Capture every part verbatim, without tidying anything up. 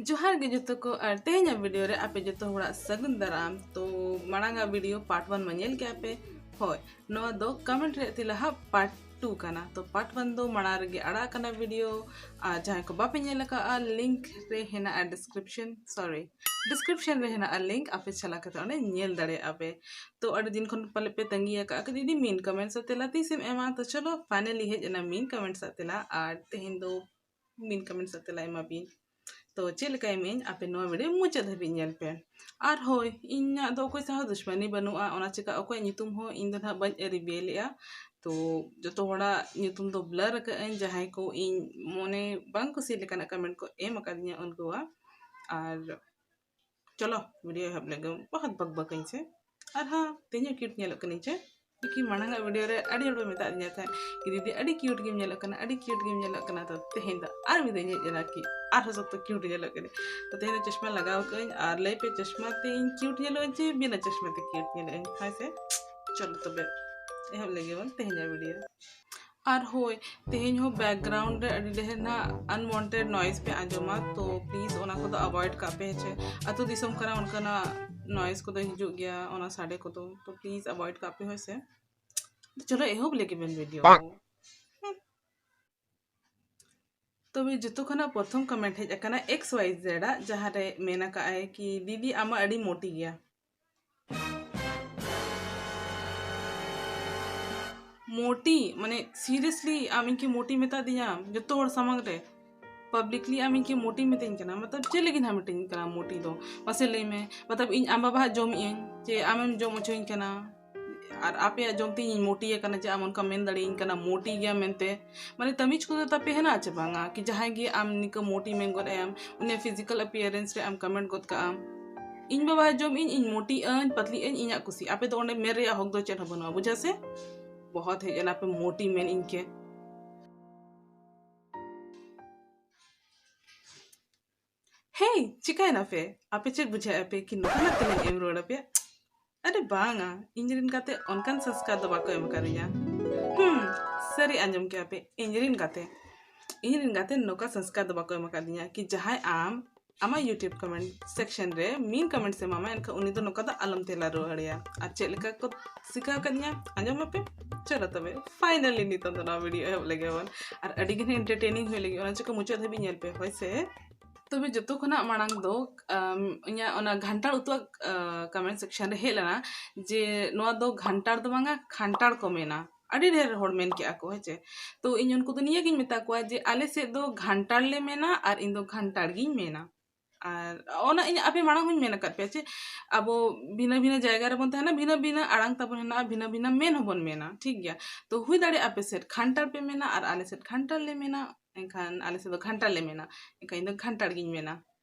ᱡᱚᱦᱟᱨ ᱜᱮ ᱡᱚᱛᱚ ᱠᱚ, ᱟᱨ ᱛᱮᱦᱮᱧᱟᱜ ᱵᱷᱤᱰᱤᱭᱳ ᱨᱮ ᱟᱯᱮ ᱡᱚᱛᱚ ᱦᱚᱲᱟᱜ ᱥᱟᱹᱜᱩᱱ ᱫᱟᱨᱟᱢ᱾ ᱛᱚ ᱢᱟᱲᱟᱝ ᱟᱜ ᱵᱷᱤᱰᱤᱭᱳ ᱯᱟᱨᱴ ᱚᱣᱟᱱ ᱢᱟ ᱧᱮᱞ ᱠᱮᱜᱼᱟ ᱯᱮ᱾ ᱦᱳᱭ, ᱱᱚᱣᱟ ᱫᱚ ᱠᱚᱢᱮᱱᱴ ᱨᱮᱭᱟᱜ ᱛᱮᱞᱟ ᱦᱟᱸᱜ ᱯᱟᱨᱴ ᱴᱩ ᱠᱟᱱᱟ᱾ ᱛᱚ ᱯᱟᱨᱴ ᱚᱣᱟᱱ ᱫᱚ ᱢᱟᱲᱟᱝ ᱨᱮᱜᱮ ᱟᱲᱟᱜ ᱠᱟᱱᱟ ᱵᱷᱤᱰᱤᱭᱳ, ᱟᱨ ᱡᱟᱦᱟᱸᱭ ᱠᱚ ᱵᱟᱯᱮ ᱧᱮᱞ ᱟᱠᱟᱫᱼᱟ, ᱞᱤᱝᱠ ᱨᱮ ᱦᱮᱱᱟᱜᱼᱟ ᱰᱤᱥᱠᱨᱤᱯᱥᱚᱱ, ᱥᱚᱨᱤ, ᱰᱤᱥᱠᱨᱤᱯᱥᱚᱱ ᱨᱮ ᱦᱮᱱᱟᱜᱼᱟ ᱞᱤᱝᱠ, ᱟᱯᱮ ᱪᱟᱞᱟᱣ ᱠᱟᱛᱮ ᱚᱸᱰᱮ ᱧᱮᱞ ᱫᱟᱲᱮᱭᱟᱜᱼᱟ ᱯᱮ᱾ ᱛᱚ ᱟᱹᱰᱤ ᱫᱤᱱ ᱠᱷᱚᱱ ᱯᱟᱞᱮ ᱯᱮ ᱛᱟᱺᱜᱤ ᱟᱠᱟᱫᱼᱟ ᱠᱤ ᱫᱤᱫᱤ ᱢᱤᱱ ᱠᱚᱢᱮᱱᱴᱥ ᱟᱜ ᱛᱮᱞᱟ ᱛᱤᱥᱮᱢ ᱮᱢᱟ? ᱛᱚ ᱪᱚᱞᱚ, ᱯᱷᱟᱭᱱᱟᱞᱤ ᱦᱮᱡ ᱮᱱᱟ ᱢᱤᱱ ᱠᱚᱢᱮᱱᱴᱥ ᱟᱜ ᱛᱮᱞᱟ, ᱟᱨ ᱛᱮᱦᱮᱧ ᱫᱚ ᱢᱤᱱ ᱠᱚᱢᱮᱱᱴᱥ ᱟᱜ ᱛᱮᱞᱟ ᱮᱢᱟ ᱵᱤᱱ᱾ ᱛᱚ ᱪᱮᱫ ᱞᱮᱠᱟ ᱮᱢᱟᱹᱧ, ᱟᱯᱮ ᱱᱚᱣᱟ ᱵᱷᱤᱰᱤᱭᱳ ᱢᱩᱪᱟᱹᱫ ᱫᱷᱟᱹᱵᱤᱡ ᱧᱮᱞ ᱯᱮ᱾ ᱟᱨ ᱦᱳᱭ, ᱤᱧᱟᱹᱜ ᱫᱚ ᱚᱠᱚᱭ ᱥᱟᱶ ᱦᱚᱸ ᱫᱩᱥᱢᱟᱱᱤ ᱵᱟᱹᱱᱩᱜᱼᱟ, ᱚᱱᱟ ᱪᱤᱠᱟ ᱚᱠᱚᱭᱟᱜ ᱧᱩᱛᱩᱢ ᱦᱚᱸ ᱤᱧ ᱫᱚ ᱱᱟᱦᱟᱜ ᱵᱟᱹᱧ ᱨᱤᱵᱷᱤᱞᱮᱜᱼᱟ᱾ ᱛᱚ ᱡᱚᱛᱚ ᱦᱚᱲᱟᱜ ᱧᱩᱛᱩᱢ ᱫᱚ ᱵᱞᱟᱨ ᱟᱠᱟᱫ ᱟᱹᱧ, ᱡᱟᱦᱟᱸᱭ ᱠᱚ ᱤᱧ ᱢᱚᱱᱮ ᱵᱟᱝ ᱠᱩᱥᱤ ᱞᱮᱠᱟᱱᱟᱜ ᱠᱚᱢᱮᱱᱴ ᱠᱚ ᱮᱢ ᱟᱠᱟᱫᱤᱧᱟ ᱩᱱᱠᱩᱣᱟᱜ᱾ ᱟᱨ ᱪᱚᱞᱚ ᱵᱷᱤᱰᱤᱭᱳ ᱮᱦᱚᱵ ᱞᱮᱜᱮ, ᱵᱚᱦᱚᱛ ᱵᱟᱠ ᱵᱟᱠ ᱟᱹᱧ ᱥᱮ᱾ ᱟᱨ ᱦᱟᱸ, ᱛᱮᱦᱮᱧ ᱦᱚᱸ ᱠᱤᱭᱩᱴ ᱧᱮᱞᱚᱜ ᱠᱟᱹᱱᱟᱹᱧ ᱪᱮ? ᱠᱤ ᱢᱟᱲᱟᱝ ᱟᱜ ᱵᱷᱤᱰᱤᱭᱳ ᱨᱮ ᱟᱹᱰᱤ ᱦᱚᱲ ᱯᱮ ᱢᱮᱛᱟᱫ ᱫᱤᱧᱟ ᱛᱟᱦᱮᱸᱫ ᱠᱤ ᱫᱤᱫᱤ ᱟᱹᱰᱤ ᱠᱤᱭᱩᱴ ᱜᱮᱢ ᱧᱮᱞᱚᱜ ᱠᱟᱱᱟ, ᱟᱹᱰᱤ ᱠᱤᱭᱩᱴ ᱜᱮᱢ ᱧᱮᱞᱚᱜ ᱠᱟᱱᱟ᱾ ᱛᱚ ᱛᱮᱦᱮᱧ ᱫᱚ ᱟᱨ ᱢᱤᱫ ᱫᱷᱟᱣ ᱤᱧ ᱦᱮᱡ ᱮᱱᱟ ᱠᱤ ᱟᱨᱦᱚᱸ ᱥᱚᱠᱛᱚ ᱠᱤᱭᱩᱴ ᱧᱮᱞᱚᱜ ᱠᱟᱹᱱᱟᱹᱧ᱾ ᱛᱚ ᱛᱮᱦᱮᱧ ᱫᱚ ᱪᱚᱥᱢᱟ ᱞᱟᱜᱟᱣ ᱠᱟᱜ ᱟᱹᱧ, ᱟᱨ ᱞᱟᱹᱭ ᱯᱮ ᱪᱚᱥᱢᱟ ᱛᱮ ᱤᱧ ᱠᱤᱭᱩᱴ ᱧᱮᱞᱚᱜ ᱟᱹᱧ ᱪᱮ ᱵᱤᱱᱟᱹ ᱪᱚᱥᱢᱟ ᱛᱮ ᱠᱤᱭᱩᱴ ᱧᱮᱞᱚᱜ ᱟᱹᱧ? ᱦᱳᱭ ᱥᱮ, ᱪᱚᱞᱚ ᱛᱚᱵᱮ ᱮᱦᱚᱵ ᱞᱮᱜᱮ ᱵᱚᱱ ᱛᱮᱦᱮᱧᱟᱜ ᱵᱷᱤᱰᱤᱭᱳ᱾ ᱟᱨ ᱦᱳᱭ, ᱛᱮᱦᱮᱧ ᱦᱚᱸ ᱵᱮᱠᱜᱨᱟᱣᱩᱱᱰ ᱨᱮ ᱟᱹᱰᱤ ᱰᱷᱮᱨ ᱱᱟᱜ ᱟᱱᱣᱟᱱᱴᱮᱰ ᱱᱚᱭᱮᱥ ᱯᱮ ᱟᱸᱡᱚᱢᱟ, ᱛᱚ ᱯᱞᱤᱡ ᱚᱱᱟ ᱠᱚᱫᱚ ᱟᱵᱷᱚᱭᱮᱰ ᱠᱟᱜ ᱯᱮ ᱦᱮᱸ ᱪᱮ᱾ ᱟᱹᱛᱩ ᱫᱤᱥᱚᱢ ᱠᱟᱱᱟ, ᱚᱱᱠᱟᱱᱟᱜ ᱱᱚᱭᱮᱥ ᱠᱚᱫᱚ ᱦᱤᱡᱩᱜ ᱜᱮᱭᱟ, ᱚᱱᱟ ᱥᱟᱰᱮ ᱠᱚᱫᱚ, ᱛᱚ ᱯᱞᱤᱡ ᱟᱵᱷᱚᱭᱮᱰ ᱠᱟᱜ ᱯᱮ ᱦᱳᱭ ᱥᱮ᱾ ᱪᱚᱞᱚ ᱮᱦᱚᱵ ᱞᱮᱜᱮ ᱵᱮᱱ ᱵᱷᱤᱰᱤᱭᱳ᱾ ᱛᱚᱵᱮ ᱡᱚᱛᱚ ᱠᱷᱚᱱᱟᱜ ᱯᱨᱚᱛᱷᱚᱢ ᱠᱚᱢᱮᱱᱴ ᱦᱮᱡ ᱟᱠᱟᱱᱟ ᱮᱠᱥ ᱣᱟᱭ ᱡᱮᱰ ᱟᱜ, ᱡᱟᱦᱟᱸ ᱨᱮ ᱢᱮᱱ ᱟᱠᱟᱫ ᱟᱭ ᱠᱤ ᱫᱤᱫᱤ ᱟᱢ ᱢᱟ ᱟᱹᱰᱤ ᱢᱳᱴᱤ ᱜᱮᱭᱟ᱾ ᱢᱳᱴᱤ ᱢᱟᱱᱮ ᱥᱤᱨᱤᱭᱟᱥᱞᱤ ᱟᱢ ᱤᱧ ᱠᱤ ᱢᱳᱴᱤ ᱢᱮᱛᱟ ᱫᱤᱧᱟᱢ ᱡᱚᱛᱚ ᱦᱚᱲ ᱥᱟᱢᱟᱝ ᱨᱮ? ᱯᱟᱵᱽᱞᱤᱠᱞᱤ ᱟᱢ ᱤᱧ ᱠᱤ ᱢᱳᱴᱤ ᱢᱤᱛᱟᱹᱧ ᱠᱟᱱᱟ? ᱢᱚᱛᱞᱚᱵ ᱪᱮᱫ ᱞᱟᱹᱜᱤᱫ ᱦᱟᱸᱜ ᱢᱤᱛᱟᱹᱧ ᱠᱟᱱᱟ ᱢᱳᱴᱤ ᱫᱚ? ᱢᱟᱥᱮ ᱞᱟᱹᱭ ᱢᱮ, ᱢᱚᱛᱞᱚᱵ ᱤᱧ ᱟᱢ ᱵᱟᱵᱟ ᱦᱟᱸᱜ ᱡᱚᱢᱮᱜ ᱟᱹᱧ ᱪᱮ ᱟᱢᱮᱢ ᱡᱚᱢ ᱦᱚᱪᱚᱧ ᱠᱟᱱᱟ? ᱟᱨ ᱟᱯᱮᱭᱟᱜ ᱡᱚᱢ ᱛᱮ ᱤᱧᱤᱧ ᱢᱳᱴᱤ ᱟᱠᱟᱱᱟ ᱡᱮ ᱟᱢ ᱚᱱᱠᱟᱢ ᱢᱮᱱ ᱫᱟᱲᱮᱭᱟᱹᱧ ᱠᱟᱱᱟ ᱢᱳᱴᱤ ᱜᱮᱭᱟᱢ ᱢᱮᱱᱛᱮ? ᱢᱟᱱᱮ ᱛᱟᱹᱢᱤᱡᱽ ᱠᱚᱫᱚ ᱛᱟᱯᱮ ᱦᱮᱱᱟᱜᱼᱟ ᱪᱮ ᱵᱟᱝᱟ ᱠᱤ ᱡᱟᱦᱟᱸᱭ ᱜᱮ ᱟᱢ ᱱᱤᱝᱠᱟᱹ ᱢᱳᱴᱤ ᱢᱮᱱ ᱜᱚᱫ ᱟᱭᱟᱢ, ᱩᱱᱤᱭᱟᱜ ᱯᱷᱤᱡᱤᱠᱟᱞ ᱟᱯᱤᱭᱟᱨᱮᱱᱥ ᱨᱮ ᱟᱢ ᱠᱚᱢᱮᱱᱴ ᱜᱚᱫ ᱠᱟᱜ ᱟᱢ? ᱤᱧ ᱵᱟᱵᱟ ᱦᱟᱸᱜ ᱡᱚᱢᱮᱜ ᱟᱹᱧ, ᱤᱧ ᱢᱳᱴᱤᱜ ᱟᱹᱧ, ᱯᱟᱛᱞᱤᱜ ᱟᱹᱧ, ᱤᱧᱟᱹᱜ ᱠᱩᱥᱤ, ᱟᱯᱮ ᱫᱚ ᱚᱸᱰᱮ ᱢᱮᱱ ᱨᱮᱭᱟᱜ ᱦᱚᱠ ᱫᱚ ᱪᱮᱫ ᱦᱚᱸ ᱵᱟᱹᱱᱩᱜᱼᱟ, ᱵᱩᱡᱷᱟᱹᱣ ᱥᱮ? ᱵᱚᱦᱚᱛ ᱦᱮᱡ ᱮᱱᱟ ᱯᱮ ᱢᱳᱴᱤ ᱢᱮᱱ ᱤᱧ ᱠᱮ᱾ ᱦᱮᱭ, ᱪᱤᱠᱟᱹᱭᱮᱱᱟ ᱯᱮ? ᱟᱯᱮ ᱪᱮᱫ ᱵᱩᱡᱷᱟᱹᱣᱮᱫᱼᱟ ᱯᱮ ᱠᱤ ᱱᱚᱝᱠᱟᱱᱟᱜ ᱛᱮᱞᱟᱧ ᱮᱢ ᱨᱩᱣᱟᱹᱲ ᱟᱯᱮᱭᱟ? ᱟᱨᱮ ᱵᱟᱝᱟ, ᱤᱧ ᱨᱮᱱ ᱜᱟᱛᱮ ᱚᱱᱠᱟᱱ ᱥᱚᱝᱥᱠᱟᱨ ᱫᱚ ᱵᱟᱠᱚ ᱮᱢ ᱟᱠᱟᱫᱤᱧᱟ᱾ ᱦᱩᱸ, ᱥᱟᱹᱨᱤ ᱟᱸᱡᱚᱢ ᱠᱮᱜᱼᱟ ᱯᱮ, ᱤᱧ ᱨᱮᱱ ᱜᱟᱛᱮ, ᱤᱧ ᱨᱮᱱ ᱜᱟᱛᱮ ᱱᱚᱝᱠᱟ ᱥᱚᱝᱥᱠᱟᱨ ᱫᱚ ᱵᱟᱠᱚ ᱮᱢ ᱟᱠᱟᱫᱤᱧᱟ ᱠᱤ ᱡᱟᱦᱟᱸᱭ ᱟᱢ ᱟᱢᱟᱜ YouTube comment section ᱨᱮ mean comments ᱮᱢᱟᱢᱟ, ᱮᱱᱠᱷᱟᱱ ᱩᱱᱤ ᱫᱚ ᱱᱚᱝᱠᱟ ᱫᱚ ᱟᱞᱚᱢ ᱛᱮᱞᱟ ᱨᱩᱣᱟᱹᱲ ᱟᱭᱟ᱾ ᱟᱨ ᱪᱮᱫ ᱞᱮᱠᱟ ᱠᱚ ᱥᱤᱠᱷᱟᱹᱣ ᱠᱟᱫᱤᱧᱟ, ᱟᱸᱡᱚᱢ ᱢᱟᱯᱮ᱾ ᱪᱚᱞᱚ ᱛᱚᱵᱮ, finally ᱱᱤᱛᱚᱝ ᱫᱚ ᱱᱚᱣᱟ video ᱮᱦᱚᱵ ᱞᱮᱜᱮ ᱵᱚᱱ᱾ ᱟᱨ ᱟᱹᱰᱤ ᱜᱟᱱ entertaining ᱦᱩᱭ ᱞᱟᱹᱜᱤᱫ, ᱚᱱᱟ ᱪᱤᱠᱟᱹ ᱢᱩᱪᱟᱹᱫ ᱫᱷᱟᱹᱵᱤᱡ ᱧᱮᱞ ᱯᱮ, ᱦᱳᱭ ᱥᱮ᱾ ᱛᱚᱵᱮ ᱡᱚᱛᱚ ᱠᱷᱚᱱᱟᱜ ᱢᱟᱲᱟᱝ ᱫᱚ, ᱟᱢ, ᱤᱧᱟᱹᱜ ᱚᱱᱟ ᱜᱷᱟᱱᱴᱟᱲ ᱩᱛᱩᱣᱟᱜ, ᱟ, comment section ᱨᱮ ᱦᱮᱡ ᱞᱮᱱᱟ ᱡᱮ ᱱᱚᱣᱟ ᱫᱚ ᱜᱷᱟᱱᱴᱟᱲ ᱫᱚ ᱵᱟᱝᱟ, ᱠᱷᱟᱱᱴᱟᱲ ᱠᱚ ᱢᱮᱱᱟ᱾ ᱟᱹᱰᱤ ᱰᱷᱮᱨ ᱦᱚᱲ ᱢᱮᱱ ᱠᱮᱜᱼᱟ ᱠᱚ, ᱦᱮᱸ ᱪᱮ᱾ ᱛᱚ ᱤᱧ ᱩᱱᱠᱩ ᱫᱚ ᱱᱤᱭᱟᱹ ᱜᱤᱧ ᱢᱮᱛᱟ ᱠᱚᱣᱟ ᱡᱮ ᱟᱞᱮ ᱥᱮᱫ ᱫᱚ ᱜᱷᱟᱱᱴᱟᱲ ᱞᱮ ᱢᱮᱱᱟ ᱟᱨ ᱤᱧ ᱫᱚ ᱜᱷᱟᱱᱴᱟᱲ ᱜᱤᱧ ᱢᱮᱱᱟ᱾ ᱟᱨ ᱚᱱᱟ ᱤᱧ ᱟᱯᱮ ᱢᱟᱲᱟᱝ ᱦᱚᱸᱧ ᱢᱮᱱ ᱟᱠᱟᱫ ᱯᱮᱭᱟ ᱡᱮ ᱟᱵᱚ ᱵᱷᱤᱱᱟᱹ ᱵᱷᱤᱱᱟᱹ ᱡᱟᱭᱜᱟ ᱨᱮᱵᱚᱱ ᱛᱟᱦᱮᱱᱟ, ᱵᱷᱤᱱᱟᱹ ᱵᱷᱤᱱᱟᱹ ᱟᱲᱟᱝ ᱛᱟᱵᱚᱱ ᱦᱮᱱᱟᱜᱼᱟ, ᱵᱷᱤᱱᱟᱹ ᱵᱷᱤᱱᱟᱹ ᱢᱮᱱ ᱦᱚᱸᱵᱚᱱ ᱢᱮᱱᱟ, ᱴᱷᱤᱠ ᱜᱮᱭᱟ᱾ ᱛᱚ ᱦᱩᱭ ᱫᱟᱲᱮᱭᱟᱜᱼᱟ ᱟᱯᱮ ᱥᱮᱫ ᱠᱷᱟᱱᱴᱟᱲ ᱯᱮ ᱢᱮᱱᱟ ᱟᱨ ᱟᱞᱮ ᱥᱮᱫ ᱜᱷᱟᱱᱴᱟᱲ ᱞᱮ ᱢᱮᱱᱟ, ᱮᱱᱠᱷᱟᱱ ᱟᱞᱮ ᱥᱮᱫ ᱫᱚ ᱜᱷᱟᱱᱴᱟᱲ ᱞᱮ ᱢᱮᱱᱟ, ᱮᱱᱠᱷᱟᱱ ᱤᱧ ᱫᱚ ᱜᱷᱟᱱᱴᱟᱲ ᱜᱤᱧ ᱢᱮᱱᱟ᱾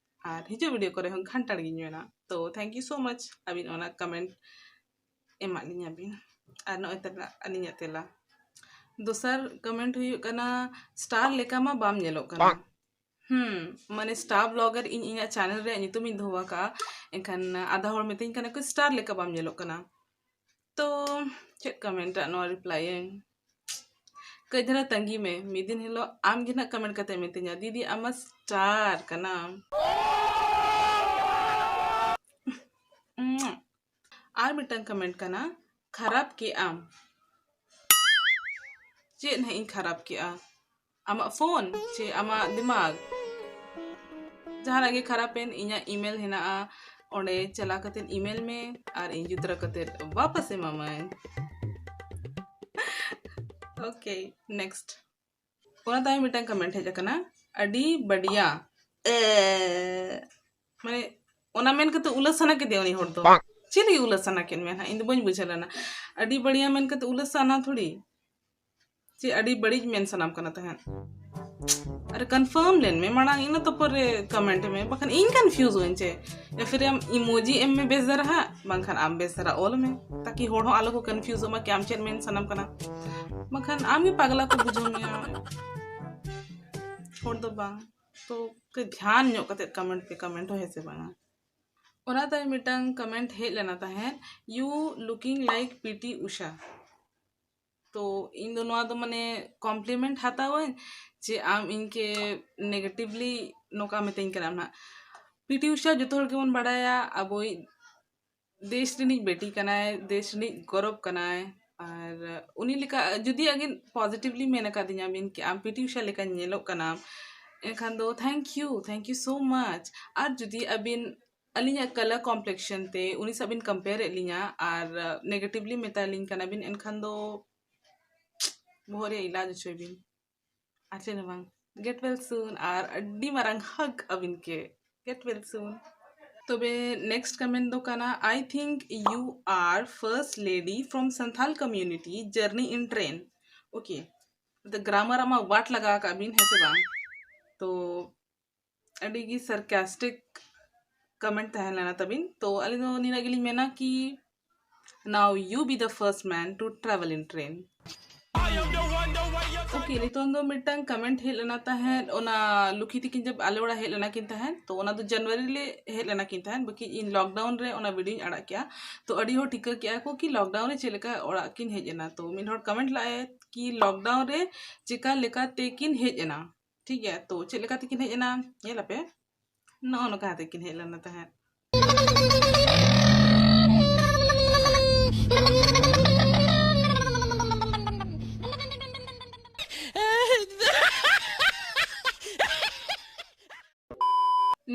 ᱟᱨ ᱦᱤᱡᱩᱜ video ᱠᱚᱨᱮ ᱦᱚᱸ ᱜᱷᱟᱱᱴᱟᱲ ᱜᱤᱧ ᱢᱮᱱᱟ᱾ ᱛᱚ thank you so much ᱟᱹᱵᱤᱱ ᱚᱱᱟ comment ᱮᱢᱟᱜ ᱞᱤᱧᱟ ᱵᱤᱱ᱾ ᱟᱨ ᱱᱚᱜᱼᱚᱭ ᱛᱮᱞᱟ, ᱟᱹᱞᱤᱧᱟᱜ ᱛᱮᱞᱟ᱾ ᱫᱚᱥᱟᱨ comment ᱦᱩᱭᱩᱜ ᱠᱟᱱᱟ, star ᱞᱮᱠᱟ ᱢᱟ ᱵᱟᱢ ᱧᱮᱞᱚᱜ ᱠᱟᱱᱟ᱾ ᱦᱩᱸ, ᱢᱟᱱᱮ star blogger ᱤᱧ ᱤᱧᱟᱹᱜ channel ᱨᱮᱭᱟᱜ ᱧᱩᱛᱩᱢ ᱤᱧ ᱫᱚᱦᱚ ᱟᱠᱟᱫᱼᱟ, ᱮᱱᱠᱷᱟᱱ ᱟᱫᱷᱟ ᱦᱚᱲ ᱢᱤᱛᱟᱹᱧ ᱠᱟᱱᱟ ᱠᱚ star ᱞᱮᱠᱟ ᱵᱟᱢ ᱧᱮᱞᱚᱜ ᱠᱟᱱᱟ᱾ ᱛᱚ ᱪᱮᱫ comment ᱟᱜ ᱱᱚᱣᱟ reply ᱟᱹᱧ? ᱠᱟᱹᱡ ᱫᱷᱟᱨᱟ ᱛᱟᱺᱜᱤ ᱢᱮ, ᱢᱤᱫ ᱫᱤᱱ ᱦᱤᱞᱳᱜ ᱟᱢ ᱜᱮ ᱱᱟᱜ comment ᱠᱟᱛᱮ ᱢᱤᱛᱟᱹᱧᱟ, "ᱫᱤᱫᱤ ᱟᱢ ᱢᱟ star ᱠᱟᱱᱟᱢ᱾" ᱟᱨ ᱢᱤᱫᱴᱟᱝ comment ᱠᱟᱱᱟ, "ᱠᱷᱟᱨᱟᱯ ᱠᱮᱜ ᱟᱢ?" ᱪᱮᱫ ᱱᱟᱦᱟᱜ ᱤᱧ ᱠᱷᱟᱨᱟᱯ ᱠᱮᱜᱼᱟ? ᱟᱢᱟᱜ phone ᱪᱮ ᱟᱢᱟᱜ ᱫᱤᱢᱟᱜᱽ? ᱡᱟᱦᱟᱱᱟᱜ ᱜᱮ ᱠᱷᱟᱨᱟᱯ ᱮᱱ, ᱤᱧᱟᱹᱜ email ᱦᱮᱱᱟᱜᱼᱟ, ᱚᱸᱰᱮ ᱪᱟᱞᱟᱣ ᱠᱟᱛᱮ email ᱢᱮ ᱟᱨ ᱤᱧ ᱡᱩᱛᱨᱟᱹ ᱠᱟᱛᱮ ᱣᱟᱯᱟᱥ ᱮᱢᱟᱢᱟᱹᱧ᱾ Okay, next. ᱚᱱᱟ ᱛᱟᱭᱚᱢ ᱢᱤᱫᱴᱟᱝ comment ᱦᱮᱡ ᱟᱠᱟᱱᱟ, "ᱟᱹᱰᱤ ᱵᱟᱹᱲᱤᱭᱟ᱾" ᱮ, ᱢᱟᱱᱮ ᱚᱱᱟ ᱢᱮᱱ ᱠᱟᱛᱮ ᱩᱞᱟᱹ ᱥᱟᱱᱟ ᱠᱮᱫᱮᱭᱟ ᱩᱱᱤ ᱦᱚᱲ ᱫᱚ᱾ ᱪᱮᱫ ᱞᱟᱹᱜᱤᱫ ᱩᱞᱟᱹ ᱥᱟᱱᱟ ᱠᱮᱫ ᱢᱮᱭᱟ ᱱᱟᱦᱟᱜ? ᱤᱧ ᱫᱚ ᱵᱟᱹᱧ ᱵᱩᱡᱷᱟᱹᱣ ᱞᱮᱱᱟ᱾ ᱟᱹᱰᱤ ᱵᱟᱹᱲᱤᱭᱟ ᱢᱮᱱ ᱠᱟᱛᱮ ᱩᱞᱟᱹ ᱥᱟᱱᱟ ᱛᱷᱚᱲᱤ᱾ ᱪᱮᱫ ᱟᱹᱰᱤ ᱵᱟᱹᱲᱤᱡ ᱢᱮᱱ ᱥᱟᱱᱟᱢ ᱠᱟᱱᱟ ᱛᱟᱦᱮᱸᱫ? ᱟᱨ confirm ᱞᱮᱱ ᱢᱮ ᱢᱟᱲᱟᱝ, ᱤᱱᱟᱹ ᱛᱟᱯᱚᱨ ᱨᱮ comment ᱢᱮ, ᱵᱟᱠᱷᱟᱱ ᱤᱧ confuse ᱟᱹᱧ ᱪᱮ᱾ ᱭᱟ ᱯᱷᱤᱨ ᱟᱢ emoji ᱮᱢ ᱢᱮ ᱵᱮᱥ ᱫᱷᱟᱨᱟ ᱦᱟᱸᱜ, ᱵᱟᱝᱠᱷᱟᱱ ᱟᱢ ᱵᱮᱥ ᱫᱷᱟᱨᱟ ᱚᱞ ᱢᱮ, ᱛᱟᱠᱤ ᱦᱚᱲ ᱦᱚᱸ ᱟᱞᱚ ᱠᱚ confuse ᱚᱜ ᱢᱟ ᱠᱤ ᱟᱢ ᱪᱮᱫ ᱢᱮᱱ ᱥᱟᱱᱟᱢ ᱠᱟᱱᱟ, ᱵᱟᱝᱠᱷᱟᱱ ᱟᱢ ᱜᱮ ᱯᱟᱜᱽᱞᱟ ᱠᱚ ᱵᱩᱡᱷᱟᱹᱣ ᱢᱮᱭᱟ, ᱦᱚᱲ ᱫᱚ ᱵᱟᱝ᱾ ᱛᱚ ᱠᱟᱹᱡ ᱫᱷᱮᱭᱟᱱ ᱧᱚᱜ ᱠᱟᱛᱮ comment ᱯᱮ, comment ᱦᱚᱸ ᱦᱮᱸ ᱥᱮ ᱵᱟᱝᱟ? ᱚᱱᱟ ᱛᱟᱭᱚᱢ ᱢᱤᱫᱴᱟᱝ comment ᱦᱮᱡ ᱞᱮᱱᱟ ᱛᱟᱦᱮᱸᱫ, "You looking like P T Usha." ᱛᱚ ᱤᱧ ᱫᱚ ᱱᱚᱣᱟ ᱫᱚ ᱢᱟᱱᱮ compliment ᱦᱟᱛᱟᱣᱟᱹᱧ ᱡᱮ ᱟᱢ ᱤᱧ ᱠᱮ negatively ᱱᱚᱝᱠᱟ ᱢᱤᱛᱟᱹᱧ ᱠᱟᱱᱟᱢ ᱱᱟᱦᱟᱜ? ᱯᱤᱴᱤ ᱩᱥᱟ ᱡᱚᱛᱚ ᱦᱚᱲ ᱜᱮᱵᱚᱱ ᱵᱟᱲᱟᱭᱟ, ᱟᱵᱚᱭᱤᱡ ᱫᱮᱥ ᱨᱤᱱᱤᱡ ᱵᱮᱴᱤ ᱠᱟᱱᱟᱭ, ᱫᱮᱥ ᱨᱤᱱᱤᱡ ᱜᱚᱨᱚᱵᱽ ᱠᱟᱱᱟᱭ᱾ ᱟᱨ ᱩᱱᱤ ᱞᱮᱠᱟ ᱡᱩᱫᱤ ᱟᱹᱵᱤᱱ positively ᱢᱮᱱ ᱟᱠᱟᱫᱤᱧᱟ ᱵᱤᱱ ᱠᱤ ᱟᱢ ᱯᱤᱴᱤ ᱩᱥᱟ ᱞᱮᱠᱟᱧ ᱧᱮᱞᱚᱜ ᱠᱟᱱᱟ, ᱮᱱᱠᱷᱟᱱ ᱫᱚ thank you, thank you so much. ᱟᱨ ᱡᱩᱫᱤ ᱟᱹᱵᱤᱱ ᱟᱹᱞᱤᱧᱟᱜ color complexion ᱛᱮ ᱩᱱᱤ ᱥᱟᱶ ᱵᱤᱱ compare ᱮᱫ ᱞᱤᱧᱟ ᱟᱨ negatively ᱢᱮᱛᱟ ᱞᱤᱧ ᱠᱟᱱᱟ ᱵᱤᱱ, ᱮᱱᱠᱷᱟᱱ ᱫᱚ ᱵᱚᱦᱚᱜ ᱨᱮᱭᱟᱜ ᱤᱞᱟᱡᱽ ᱦᱚᱪᱚᱭ ᱵᱤᱱ᱾ ᱟᱨ ᱪᱮᱫ ᱦᱚᱸ ᱵᱟᱝ, get well soon ᱟᱨ ᱟᱹᱰᱤ ᱢᱟᱨᱟᱝ hug ᱟᱹᱵᱤᱱ ᱠᱮ, get well soon. ᱛᱚᱵᱮ next comment ᱫᱚ ᱠᱟᱱᱟ, I think you are first lady from Santhal community journey in train. Okay, the grammar ᱟᱢᱟᱜ what ᱞᱟᱜᱟᱣ ᱟᱠᱟᱫ ᱵᱤᱱ, ᱦᱮᱸ ᱥᱮ ᱵᱟᱝ? ᱛᱚ ᱟᱹᱰᱤ ᱜᱮ sarcastic comment ᱛᱟᱦᱮᱸ ᱞᱮᱱᱟ ᱛᱟᱵᱤᱱ᱾ ᱛᱚ ᱟᱹᱞᱤᱧ ᱫᱚ ᱱᱤᱱᱟᱹᱜ ᱜᱮᱞᱤᱧ ᱢᱮᱱᱟ ᱠᱤ now you be the first man to travel in train. Okay, ᱱᱤᱛᱚᱝ ᱫᱚ ᱢᱤᱫᱴᱟᱝ comment ᱦᱮᱡ ᱞᱮᱱᱟ ᱛᱟᱦᱮᱸᱫ, ᱚᱱᱟ ᱞᱩᱠᱷᱤ ᱛᱤᱠᱤᱱ ᱡᱚᱵ ᱟᱞᱮ ᱚᱲᱟᱜ ᱦᱮᱡ ᱞᱮᱱᱟ ᱠᱤᱱ ᱛᱟᱦᱮᱸᱫ, ᱛᱚ ᱚᱱᱟ ᱫᱚ January ᱞᱮ ᱦᱮᱡ ᱞᱮᱱᱟ ᱠᱤᱱ ᱛᱟᱦᱮᱸᱫ, ᱵᱟᱠᱤ ᱤᱧ lockdown ᱨᱮ ᱚᱱᱟ videoᱧ ᱟᱲᱟᱜ ᱠᱮᱜᱼᱟ᱾ ᱛᱚ ᱟᱹᱰᱤ ᱦᱚᱲ ᱴᱷᱤᱠᱟᱹ ᱠᱮᱜᱼᱟ ᱠᱚ ᱠᱤ lockdown ᱨᱮ ᱪᱮᱫ ᱞᱮᱠᱟ ᱚᱲᱟᱜ ᱠᱤᱱ ᱦᱮᱡ ᱮᱱᱟ᱾ ᱛᱚ ᱢᱤᱫ ᱦᱚᱲ comment ᱞᱟᱜᱼᱟᱭ ᱠᱤ lockdown ᱨᱮ ᱪᱮᱠᱟ ᱞᱮᱠᱟ ᱛᱮᱠᱤᱱ ᱦᱮᱡ ᱮᱱᱟ᱾ ᱴᱷᱤᱠ ᱜᱮᱭᱟ, ᱛᱚ ᱪᱮᱫ ᱞᱮᱠᱟ ᱛᱮᱠᱤᱱ ᱦᱮᱡ ᱮᱱᱟ ᱧᱮᱞ ᱟᱯᱮ, ᱱᱚᱜᱼᱚ ᱱᱚᱝᱠᱟ ᱠᱟᱛᱮ ᱠᱤᱱ ᱦᱮᱡ ᱞᱮᱱᱟ ᱛᱟᱦᱮᱸᱫ᱾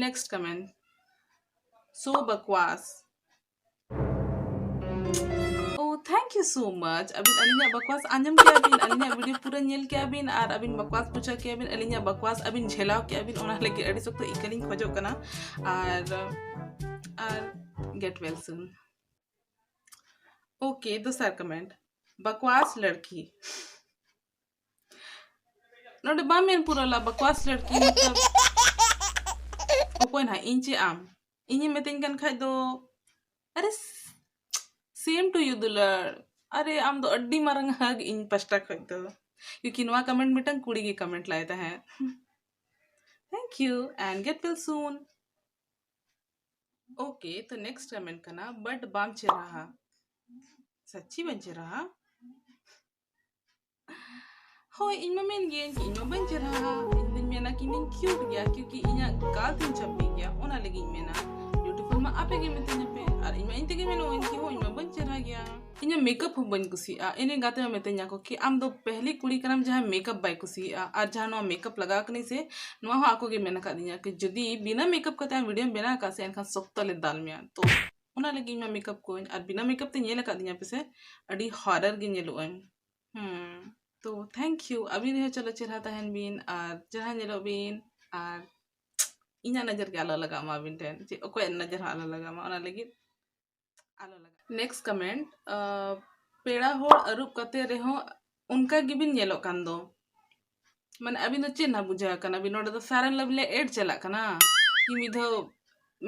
Next comment, so bakwas. Oh, thank you so much. ᱟᱹᱵᱤᱱ ᱟᱹᱞᱤᱧᱟᱜ ᱵᱟᱠᱣᱟᱥ ᱟᱸᱡᱚᱢ ᱠᱮᱜᱼᱟ ᱵᱤᱱ, ᱟᱹᱞᱤᱧᱟᱜ video ᱯᱩᱨᱟᱹ ᱧᱮᱞ ᱠᱮᱜᱼᱟ ᱵᱤᱱ ᱟᱨ ᱟᱹᱵᱤᱱ ᱵᱟᱠᱣᱟᱥ ᱵᱩᱡᱷᱟᱹᱣ ᱠᱮᱜᱼᱟ ᱵᱤᱱ, ᱟᱹᱞᱤᱧᱟᱜ ᱵᱟᱠᱣᱟᱥ ᱟᱹᱵᱤᱱ ᱡᱷᱮᱞᱟᱣ ᱠᱮᱜᱼᱟ ᱵᱤᱱ, ᱚᱱᱟ ᱞᱟᱹᱜᱤᱫ ᱟᱹᱰᱤ ᱥᱚᱠᱛᱚ ᱤᱠᱟᱹ ᱞᱤᱧ ᱠᱷᱚᱡᱚᱜ ᱠᱟᱱᱟ᱾ ᱟᱨ ᱟᱨ get well soon. Okay, ᱫᱚᱥᱟᱨ comment, ᱵᱟᱠᱣᱟᱥ ᱞᱟᱲᱠᱤ᱾ ᱱᱚᱰᱮ ᱵᱟᱢ ᱢᱮᱱ ᱯᱩᱨᱟᱹᱣ ᱞᱟ, ᱵᱟᱠᱣᱟᱥ ᱞᱟᱲᱠᱤ ᱢᱚᱛᱞᱚᱵ ᱚᱠᱚᱭ ᱱᱟᱦᱟᱜ, ᱤᱧ ᱪᱮ ᱟᱢ? ᱤᱧᱮᱢ ᱢᱮᱛᱟᱹᱧ ᱠᱟᱱ ᱠᱷᱟᱡ ᱫᱚ, ᱟᱨᱮ, same to you ᱫᱩᱞᱟᱹᱲ᱾ ᱟᱨᱮ, ᱟᱢ ᱫᱚ ᱟᱹᱰᱤ ᱢᱟᱨᱟᱝ hug ᱤᱧ ᱯᱟᱥᱴᱟ ᱠᱷᱚᱡ ᱫᱚ, ᱠᱤᱭᱩᱠᱤ ᱱᱚᱣᱟ comment ᱢᱤᱫᱴᱟᱝ ᱠᱩᱲᱤ ᱜᱮ comment ᱞᱟᱭ ᱛᱟᱦᱮᱸᱫ᱾ Thank you and get well soon. Okay, ᱛᱚ next comment ᱠᱟᱱᱟ, but ᱵᱟᱢ ᱪᱮᱨᱦᱟᱦᱟ᱾ ᱥᱟᱪᱪᱤ ᱵᱟᱹᱧ ᱪᱮᱨᱦᱟᱦᱟ? ᱦᱳᱭ, ᱤᱧ ᱢᱟ ᱢᱮᱱ ᱜᱤᱭᱟᱹᱧ, ᱤᱧ ᱢᱟ ᱵᱟᱹᱧ ᱪᱮᱨᱦᱟᱦᱟ᱾ ᱤᱧ ᱫᱩᱧ ᱢᱮᱱᱟ ᱞᱮᱠᱤᱱ ᱤᱧ ᱠᱤᱭᱩᱴ ᱜᱮᱭᱟ, ᱠᱤᱭᱩᱠᱤ ᱤᱧᱟᱹᱜ ᱜᱟᱞ ᱛᱤᱧ ᱪᱷᱟᱯᱤ ᱜᱮᱭᱟ, ᱚᱱᱟ ᱞᱟᱹᱜᱤᱫ ᱤᱧ ᱢᱮᱱᱟ ᱵᱤᱭᱩᱴᱤᱯᱷᱩᱞ ᱢᱟ ᱟᱯᱮ ᱜᱮ ᱢᱤᱛᱟᱹᱧ ᱟᱯᱮ, ᱟᱨ ᱤᱧ ᱢᱟ ᱤᱧ ᱛᱮᱜᱮ ᱢᱮᱱᱚᱜ ᱟᱹᱧ ᱠᱤ ᱦᱳ ᱤᱧ ᱢᱟ ᱵᱟᱹᱧ ᱪᱮᱦᱨᱟ ᱜᱮᱭᱟ᱾ ᱤᱧᱟᱹᱜ ᱢᱮᱠᱟᱯ ᱦᱚᱸ ᱵᱟᱹᱧ ᱠᱩᱥᱤᱭᱟᱜᱼᱟ᱾ ᱤᱧ ᱨᱮᱱ ᱜᱟᱛᱮ ᱢᱟ ᱢᱤᱛᱟᱹᱧᱟ ᱠᱚ ᱠᱤ ᱟᱢ ᱫᱚ ᱯᱮᱦᱞᱤ ᱠᱩᱲᱤ ᱠᱟᱱᱟᱢ ᱡᱟᱦᱟᱸᱭ ᱢᱮᱠᱟᱯ ᱵᱟᱭ ᱠᱩᱥᱤᱭᱟᱜᱼᱟ, ᱟᱨ ᱡᱟᱦᱟᱸ ᱱᱚᱣᱟ ᱢᱮᱠᱟᱯ ᱞᱟᱜᱟᱣ ᱠᱟᱹᱱᱟᱹᱧ ᱥᱮ, ᱱᱚᱣᱟ ᱦᱚᱸ ᱟᱠᱚ ᱜᱮ ᱢᱮᱱ ᱟᱠᱟᱫᱤᱧᱟ ᱠᱤ ᱡᱩᱫᱤ ᱵᱤᱱᱟᱹ ᱢᱮᱠᱟᱯ ᱠᱟᱛᱮ ᱟᱢ ᱵᱷᱤᱰᱤᱭᱳᱢ ᱵᱮᱱᱟᱣ ᱟᱠᱟᱫ ᱥᱮ ᱮᱱᱠᱷᱟᱱ ᱥᱚᱠᱛᱚ ᱞᱮ ᱫᱟᱞ ᱢᱮᱭᱟ᱾ ᱛᱚ ᱚᱱᱟ ᱞᱟᱹᱜᱤᱫ ᱤᱧ ᱢᱟ ᱢᱮᱠᱟᱯ ᱠᱚᱣᱟᱹᱧ, ᱟᱨ ᱵᱤᱱᱟᱹ ᱢᱮᱠᱟᱯ ᱛᱮ ᱧᱮᱞ ᱟᱠᱟᱫᱤᱧᱟ ᱯᱮ ᱥᱮ, ᱟᱹᱰᱤ ᱦᱚᱨᱟᱨ ᱜᱮ ᱧᱮᱞᱚᱜ ᱟᱹᱧ᱾ ᱦᱩᱸ, ᱛᱚ ᱛᱷᱮᱝᱠ ᱭᱩ, ᱟᱹᱵᱤᱱ ᱨᱮᱦᱚᱸ ᱪᱚᱞᱚ ᱪᱮᱦᱨᱟ ᱛᱟᱦᱮᱱ ᱵᱤᱱ ᱟᱨ ᱪᱮᱦᱨᱟ ᱧᱮᱞᱚᱜ ᱵᱤᱱ, ᱟᱨ ᱤᱧᱟᱹᱜ ᱱᱚᱡᱚᱨ ᱜᱮ ᱟᱞᱚ ᱞᱟᱜᱟᱜ ᱢᱟ ᱟᱹᱵᱤᱱ ᱴᱷᱮᱱ, ᱪᱮᱫ ᱚᱠᱚᱭᱟᱜ ᱱᱚᱡᱚᱨ ᱦᱚᱸ ᱟᱞᱚ ᱞᱟᱜᱟᱜ ᱢᱟ, ᱚᱱᱟ ᱞᱟᱹᱜᱤᱫ ᱟᱞᱚ ᱞᱟᱜᱟᱜ᱾ ᱱᱮᱠᱥᱴ ᱠᱚᱢᱮᱱᱴ, ᱯᱮᱲᱟ ᱦᱚᱲ ᱟᱹᱨᱩᱵ ᱠᱟᱛᱮ ᱨᱮᱦᱚᱸ ᱚᱱᱠᱟ ᱜᱮᱵᱤᱱ ᱧᱮᱞᱚᱜ ᱠᱟᱱ ᱫᱚ᱾ ᱢᱟᱱᱮ ᱟᱹᱵᱤᱱ ᱫᱚ ᱪᱮᱫ ᱱᱟᱜ ᱵᱩᱡᱷᱟᱹᱣ ᱠᱟᱱᱟ ᱵᱤᱱ? ᱱᱚᱰᱮ ᱫᱚ Fair and Lovely ᱮᱰ ᱪᱟᱞᱟᱜ ᱠᱟᱱᱟ ᱠᱤ ᱢᱤᱫ ᱫᱷᱟᱣ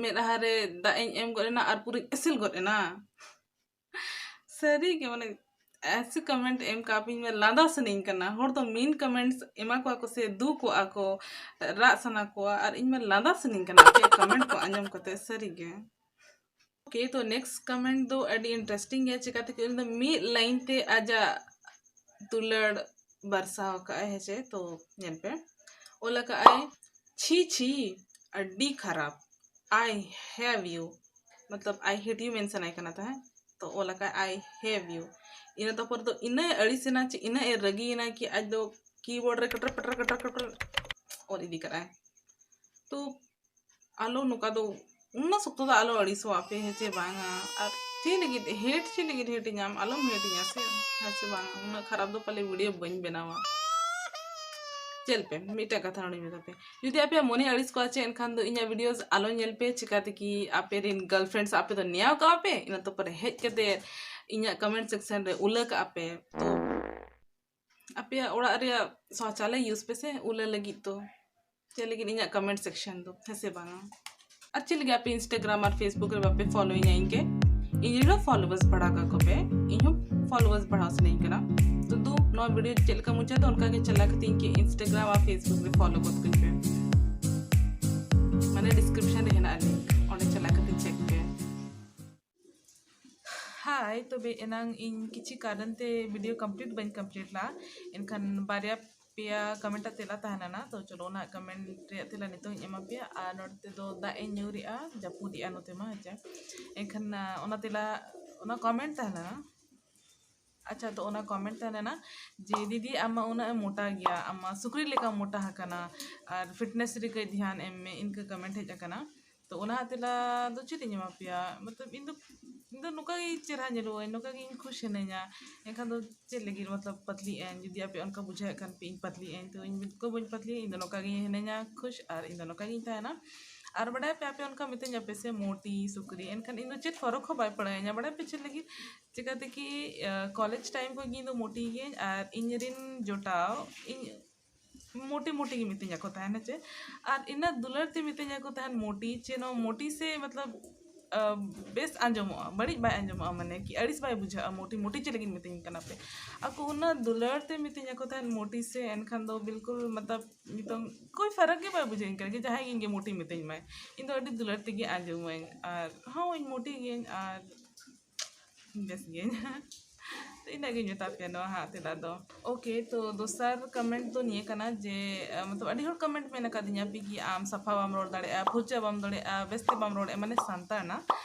ᱢᱮᱫᱦᱟ ᱨᱮ ᱫᱟᱜ ᱤᱧ ᱮᱢ ᱜᱚᱫ ᱮᱱᱟ ᱟᱨ ᱯᱩᱨᱟᱹᱧ ᱮᱥᱮᱞ ᱜᱚᱫ ᱮᱱᱟ? ᱥᱟᱹᱨᱤ ᱜᱮ, ᱢᱟᱱᱮ ᱮᱥᱮ ᱠᱚᱢᱮᱱᱴ ᱮᱢ ᱠᱟᱜ ᱯᱮ, ᱤᱧ ᱢᱟ ᱞᱟᱸᱫᱟ ᱥᱟᱱᱟᱧ ᱠᱟᱱᱟ᱾ ᱦᱚᱲ ᱫᱚ ᱢᱤᱱ ᱠᱚᱢᱮᱱᱴᱥ ᱮᱢᱟ ᱠᱚᱣᱟ ᱠᱚ ᱥᱮ ᱫᱩ ᱠᱚᱜᱼᱟ ᱠᱚ, ᱨᱟᱜ ᱥᱟᱱᱟ ᱠᱚᱣᱟ, ᱟᱨ ᱤᱧ ᱢᱟ ᱞᱟᱸᱫᱟ ᱥᱟᱱᱟᱧ ᱠᱟᱱᱟ ᱟᱯᱮᱭᱟᱜ ᱠᱚᱢᱮᱱᱴ ᱠᱚ ᱟᱸᱡᱚᱢ ᱠᱟᱛᱮ ᱥᱟᱹᱨᱤ ᱜᱮ᱾ ᱳᱠᱮ, ᱛᱚ ᱱᱮᱠᱥᱴ ᱠᱚᱢᱮᱱᱴ ᱫᱚ ᱟᱹᱰᱤ ᱤᱱᱴᱟᱨᱮᱥᱴᱤᱝ ᱜᱮᱭᱟ, ᱪᱤᱠᱟᱹᱛᱮ ᱠᱤ ᱩᱱᱤ ᱫᱚ ᱢᱤᱫ ᱞᱟᱭᱤᱱ ᱛᱮ ᱟᱡᱟᱜ ᱫᱩᱞᱟᱹᱲ ᱵᱟᱨᱥᱟᱣ ᱟᱠᱟᱫ ᱟᱭ, ᱦᱮᱸ ᱥᱮ? ᱛᱚ ᱧᱮᱞ ᱯᱮ, ᱚᱞ ᱟᱠᱟᱫ ᱟᱭ, "ᱪᱷᱤ ᱪᱷᱤ, ᱟᱹᱰᱤ ᱠᱷᱟᱨᱟᱯ, I have you", ᱢᱚᱛᱞᱚᱵ I hate you ᱢᱮᱱ ᱥᱟᱱᱟᱭ ᱠᱟᱱᱟ ᱛᱟᱦᱮᱸ, ᱛᱚ ᱚᱞ ᱟᱠᱟᱫ "I have you". ᱤᱱᱟᱹ ᱛᱟᱨᱯᱚᱨ ᱫᱚ ᱤᱱᱟᱹ ᱟᱹᱲᱤᱥᱮᱱᱟ ᱪᱮ ᱤᱱᱟᱹ ᱮ ᱨᱟᱹᱜᱤᱭᱮᱱᱟ ᱠᱤ ᱟᱡ ᱫᱚ ᱠᱤᱵᱳᱨᱰ ᱨᱮ ᱠᱟᱴᱨᱟ ᱯᱟᱴᱨᱟ ᱠᱟᱴᱨᱟ ᱠᱟᱴᱨᱟ ᱚᱞ ᱤᱫᱤ ᱠᱟᱫᱟᱭ᱾ ᱛᱚ ᱟᱞᱚ ᱱᱚᱝᱠᱟ ᱫᱚ, ᱩᱱᱟᱹᱜ ᱥᱚᱠᱛᱚ ᱫᱚ ᱟᱞᱚ ᱟᱹᱲᱤᱥᱚᱜ ᱟᱯᱮ, ᱦᱮᱸ ᱪᱮ ᱵᱟᱝᱟ? ᱟᱨ ᱪᱮᱫ ᱞᱟᱹᱜᱤᱫ ᱦᱮᱴ, ᱪᱮᱫ ᱞᱟᱹᱜᱤᱫ ᱦᱮᱴ ᱤᱧᱟᱢ? ᱟᱞᱚᱢ ᱦᱮᱴ ᱤᱧᱟ ᱥᱮ, ᱦᱮᱸ ᱪᱮ ᱵᱟᱝᱟ? ᱩᱱᱟᱹᱜ ᱠᱷᱟᱨᱟᱯ ᱫᱚ ᱯᱟᱞᱮ ᱵᱷᱤᱰᱤᱭᱳ ᱵᱟᱹᱧ ᱵᱮᱱᱟᱣᱟ᱾ ᱪᱮᱫ ᱯᱮ, ᱢᱤᱫᱴᱟᱝ ᱠᱟᱛᱷᱟ ᱱᱚᱰᱮᱧ ᱢᱮᱛᱟ ᱯᱮ, ᱡᱩᱫᱤ ᱟᱯᱮᱭᱟᱜ ᱢᱚᱱᱮ ᱟᱹᱲᱤᱥ ᱠᱚᱜᱼᱟ ᱪᱮ, ᱮᱱᱠᱷᱟᱱ ᱫᱚ ᱤᱧᱟᱹᱜ ᱵᱷᱤᱰᱤᱭᱳᱥ ᱟᱞᱚ ᱧᱮᱞ ᱯᱮ᱾ ᱪᱤᱠᱟᱹᱛᱮ ᱠᱤ ᱟᱯᱮ ᱨᱮᱱ ᱜᱟᱨᱞᱯᱷᱨᱮᱱᱰ ᱥᱟᱶ ᱟᱯᱮ ᱫᱚ ᱱᱮᱭᱟᱣ ᱠᱟᱜᱼᱟ ᱯᱮ, ᱤᱱᱟᱹ ᱛᱟᱨᱯᱚᱨᱮ ᱦᱮᱡ ᱠᱟᱛᱮ ᱤᱧᱟᱹᱜ ᱠᱚᱢᱮᱱᱴ ᱥᱮᱠᱥᱚᱱ ᱨᱮ ᱩᱞᱟᱹ ᱠᱟᱜᱼᱟ ᱯᱮ᱾ ᱛᱚ ᱟᱯᱮᱭᱟᱜ ᱚᱲᱟᱜ ᱨᱮᱭᱟᱜ ᱥᱚᱪᱟᱞᱚᱭ ᱤᱭᱩᱡᱽ ᱯᱮ ᱥᱮ, ᱩᱞᱟᱹ ᱞᱟᱹᱜᱤᱫ ᱫᱚ᱾ ᱪᱮᱫ ᱞᱟᱹᱜᱤᱫ ᱤᱧᱟᱹᱜ ᱠᱚᱢᱮᱱᱴ ᱥᱮᱠᱥᱚᱱ ᱫᱚ, ᱦᱮᱸ ᱥᱮ ᱵᱟᱝᱟ? ᱟᱨ ᱪᱮᱫ ᱞᱟᱹᱜᱤᱫ ᱟᱯᱮ ᱤᱱᱥᱴᱟᱜᱨᱟᱢ ᱟᱨ ᱯᱷᱮᱥᱵᱩᱠ ᱨᱮ ᱵᱟᱯᱮ ᱯᱷᱚᱞᱳᱭᱤᱧᱟ ᱤᱧ ᱜᱮ? ᱤᱧ ᱨᱮᱱ ᱯᱷᱚᱞᱳᱣᱟᱨᱥ ᱵᱟᱲᱦᱟᱣ ᱠᱟᱠᱚ ᱯᱮ, ᱤᱧ ᱦᱚᱸ ᱯᱷᱚᱞᱳᱣᱟᱨᱥ ᱵᱟᱲᱦᱟᱣ ᱥᱟᱱᱟᱧ ᱠᱟᱱᱟ᱾ ᱛᱚ ᱫᱩ, ᱱᱚᱣᱟ ᱵᱷᱤᱰᱤᱭᱳ ᱪᱮᱫ ᱞᱮᱠᱟ ᱢᱩᱪᱟᱹᱫᱚᱜ ᱚᱱᱠᱟ ᱜᱮ ᱪᱟᱞᱟᱣ ᱠᱟᱛᱮ ᱤᱧ ᱜᱮ ᱤᱱᱥᱴᱟᱜᱨᱟᱢ ᱟᱨ ᱯᱷᱮᱥᱵᱩᱠ ᱨᱮ ᱯᱷᱚᱞᱳ ᱜᱚᱫ ᱠᱟᱹᱧ ᱯᱮ, ᱢᱟᱱᱮ ᱰᱤᱥᱠᱨᱤᱯᱥᱚᱱ ᱨᱮ ᱦᱮᱱᱟᱜᱼᱟ ᱞᱤᱝᱠ, ᱚᱸᱰᱮ ᱪᱟᱞᱟᱣ ᱠᱟᱛᱮ ᱪᱮᱠ ᱯᱮ᱾ ᱦᱟᱭ, ᱛᱚᱵᱮ ᱮᱱᱟᱝ ᱤᱧ ᱠᱤᱪᱷᱤ ᱠᱟᱨᱚᱱ ᱛᱮ ᱵᱷᱤᱰᱤᱭᱳ ᱠᱚᱢᱯᱞᱤᱴ ᱵᱟᱹᱧ ᱠᱚᱢᱯᱞᱤᱴ ᱞᱮᱫᱼᱟ, ᱮᱱᱠᱷᱟᱱ ᱵᱟᱨᱭᱟ ᱯᱮᱭᱟ ᱠᱚᱢᱮᱱᱴ ᱟᱜ ᱛᱮᱞᱟ ᱛᱟᱦᱮᱸ ᱞᱮᱱᱟ᱾ ᱛᱚ ᱪᱚᱞᱚ, ᱚᱱᱟ ᱠᱚᱢᱮᱱᱴ ᱨᱮᱭᱟᱜ ᱛᱮᱞᱟ ᱱᱤᱛᱚᱜ ᱤᱧ ᱮᱢᱟ ᱯᱮᱭᱟ᱾ ᱟᱨ ᱱᱚᱛᱮ ᱫᱚ ᱫᱟᱜ ᱮ ᱧᱩᱨᱮᱜᱼᱟ, ᱡᱟᱹᱯᱩᱫᱮᱜᱼᱟ ᱱᱚᱛᱮ ᱢᱟ, ᱦᱮᱸ ᱪᱮ᱾ ᱮᱱᱠᱷᱟᱱ ᱟᱸ, ᱚᱱᱟ ᱛᱮᱞᱟ, ᱚᱱᱟ ᱠᱚᱢᱮᱱᱴ ᱛᱟᱦᱮᱸ ᱞᱮᱱᱟ᱾ ᱟᱪᱪᱷᱟ, ᱛᱚ ᱚᱱᱟ ᱠᱚᱢᱮᱱᱴ ᱛᱟᱦᱮᱸ ᱞᱮᱱᱟ ᱡᱮ, "ᱫᱤᱫᱤ, ᱟᱢ ᱢᱟ ᱩᱱᱟᱹᱜ ᱮᱢ ᱢᱚᱴᱟ ᱜᱮᱭᱟ, ᱟᱢ ᱢᱟ ᱥᱩᱠᱨᱤ ᱞᱮᱠᱟᱢ ᱢᱚᱴᱟ ᱟᱠᱟᱱᱟ, ᱟᱨ ᱯᱷᱤᱴᱱᱮᱥ ᱨᱮ ᱠᱟᱹᱡ ᱫᱷᱮᱭᱟᱱ ᱮᱢ ᱢᱮ", ᱤᱱᱠᱟᱹ ᱠᱚᱢᱮᱱᱴ ᱦᱮᱡ ᱟᱠᱟᱱᱟ᱾ ᱛᱚ ᱚᱱᱟ ᱛᱮᱞᱟ ᱫᱚ ᱪᱮᱫ ᱤᱧ ᱮᱢᱟ ᱯᱮᱭᱟ? ᱢᱚᱛᱞᱚᱵ ᱤᱧ ᱫᱚ, ᱤᱧ ᱫᱚ ᱱᱚᱝᱠᱟ ᱜᱮ ᱪᱮᱦᱨᱟ ᱧᱮᱞᱚᱜ ᱟᱹᱧ, ᱱᱚᱝᱠᱟ ᱜᱮ ᱤᱧ ᱠᱷᱩᱥ ᱦᱤᱱᱟᱹᱧᱟ᱾ ᱮᱱᱠᱷᱟᱱ ᱫᱚ ᱪᱮᱫ ᱞᱟᱹᱜᱤᱫ ᱢᱚᱛᱞᱚᱵ ᱯᱟᱛᱞᱤᱜ ᱟᱹᱧ? ᱡᱩᱫᱤ ᱟᱯᱮ ᱚᱱᱠᱟ ᱵᱩᱡᱷᱟᱹᱣᱮᱫ ᱠᱷᱟᱱ ᱯᱮ ᱤᱧ ᱯᱟᱛᱞᱤᱜ ᱟᱹᱧ, ᱛᱚ ᱤᱧ ᱵᱤᱞᱠᱩᱞ ᱵᱟᱹᱧ ᱯᱟᱛᱞᱤᱜᱼᱟ᱾ ᱤᱧ ᱫᱚ ᱱᱚᱝᱠᱟ ᱜᱮ ᱦᱤᱱᱟᱹᱧᱟ ᱠᱷᱩᱥ, ᱟᱨ ᱤᱧ ᱫᱚ ᱱᱚᱝᱠᱟ ᱜᱤᱧ ᱛᱟᱦᱮᱱᱟ᱾ ᱟᱨ ᱵᱟᱰᱟᱭ ᱯᱮ, ᱟᱯᱮ ᱚᱱᱠᱟ ᱢᱤᱛᱟᱹᱧ ᱟᱯᱮ ᱥᱮ ᱢᱳᱴᱤ ᱥᱩᱠᱨᱤ, ᱮᱱᱠᱷᱟᱱ ᱤᱧ ᱫᱚ ᱪᱮᱫ ᱯᱷᱚᱨᱚᱠ ᱦᱚᱸ ᱵᱟᱭ ᱯᱟᱲᱟᱣ ᱤᱧᱟ᱾ ᱵᱟᱰᱟᱭ ᱯᱮ ᱪᱮᱫ ᱞᱟᱹᱜᱤᱫ? ᱪᱤᱠᱟᱹᱛᱮ ᱠᱤ, ᱟᱸ, ᱠᱚᱞᱮᱡᱽ ᱴᱟᱭᱤᱢ ᱠᱷᱚᱱ ᱜᱮ ᱤᱧ ᱫᱚ ᱢᱳᱴᱤ ᱜᱤᱭᱟᱹᱧ, ᱟᱨ ᱤᱧ ᱨᱮᱱ ᱡᱚᱴᱟᱣ ᱤᱧ ᱢᱳᱴᱤ ᱢᱳᱴᱤ ᱜᱮ ᱢᱤᱛᱟᱹᱧᱟ ᱠᱚ ᱛᱟᱦᱮᱱ, ᱦᱮᱸ ᱪᱮ? ᱟᱨ ᱤᱱᱟᱹᱜ ᱫᱩᱞᱟᱹᱲ ᱛᱮ ᱢᱤᱛᱟᱹᱧᱟ ᱠᱚ ᱛᱟᱦᱮᱱ ᱢᱳᱴᱤ, ᱪᱮ ᱱᱚᱣᱟ ᱢᱳᱴᱤ ᱥᱮ ᱢᱚᱛᱞᱚᱵ, ᱟᱸ, ᱵᱮᱥ ᱟᱸᱡᱚᱢᱚᱜᱼᱟ, ᱵᱟᱹᱲᱤᱡ ᱵᱟᱭ ᱟᱸᱡᱚᱢᱚᱜᱼᱟ, ᱢᱟᱱᱮ ᱠᱤ ᱟᱹᱲᱤᱥ ᱵᱟᱭ ᱵᱩᱡᱷᱟᱹᱜᱼᱟ, ᱢᱳᱴᱤ ᱢᱳᱴᱤ ᱪᱮᱫ ᱞᱟᱹᱜᱤᱫ ᱢᱤᱛᱟᱹᱧ ᱠᱟᱱᱟ ᱯᱮ? ᱟᱠᱚ ᱩᱱᱟᱹᱜ ᱫᱩᱞᱟᱹᱲ ᱛᱮ ᱢᱤᱛᱟᱹᱧᱟ ᱠᱚ ᱛᱟᱦᱮᱱ ᱢᱳᱴᱤ ᱥᱮ, ᱮᱱᱠᱷᱟᱱ ᱫᱚ ᱵᱤᱞᱠᱩᱞ ᱢᱚᱛᱞᱚᱵ ᱱᱤᱛᱚᱝ ᱠᱳᱭ ᱯᱷᱟᱨᱟᱠ ᱜᱮ ᱵᱟᱭ ᱵᱩᱡᱷᱟᱹᱣᱟᱹᱧ ᱠᱟᱱᱟ ᱠᱤ ᱡᱟᱦᱟᱸᱭ ᱜᱮ ᱤᱧ ᱜᱮ ᱢᱳᱴᱤ ᱢᱤᱛᱟᱹᱧ ᱢᱟᱭ, ᱤᱧ ᱫᱚ ᱟᱹᱰᱤ ᱫᱩᱞᱟᱹᱲ ᱛᱮᱜᱮ ᱟᱸᱡᱚᱢᱟᱹᱧ᱾ ᱟᱨ ᱦᱚᱸ, ᱤᱧ ᱢᱳᱴᱤ ᱜᱤᱭᱟᱹᱧ ᱟᱨ ᱵᱮᱥ ᱜᱤᱭᱟᱹᱧ᱾ ᱛᱚ ᱤᱱᱟᱹᱜ ᱜᱤᱧ ᱢᱮᱛᱟ ᱯᱮᱭᱟ ᱱᱚᱣᱟ ᱦᱟᱸᱜ ᱛᱮᱞᱟ ᱫᱚ᱾ ᱳᱠᱮ, ᱛᱚ ᱫᱚᱥᱟᱨ ᱠᱚᱢᱮᱱᱴ ᱫᱚ ᱱᱤᱭᱟᱹ ᱠᱟᱱᱟ ᱡᱮ, ᱟᱸ, ᱢᱚᱛᱞᱚᱵ ᱟᱹᱰᱤ ᱦᱚᱲ ᱠᱚᱢᱮᱱᱴ ᱢᱮᱱ ᱟᱠᱟᱫᱤᱧᱟ ᱯᱮ ᱠᱤ ᱟᱢ ᱥᱟᱯᱷᱟ ᱵᱟᱢ ᱨᱚᱲ ᱫᱟᱲᱮᱭᱟᱜᱼᱟ, ᱯᱷᱩᱨᱪᱟᱹ ᱵᱟᱢ ᱫᱟᱲᱮᱭᱟᱜᱼᱟ, ᱵᱮᱥᱛᱮ ᱵᱟᱢ ᱨᱚᱲᱮᱫᱼᱟ, ᱢᱟᱱᱮ ᱥᱟᱱᱛᱟᱲ ᱱᱟ,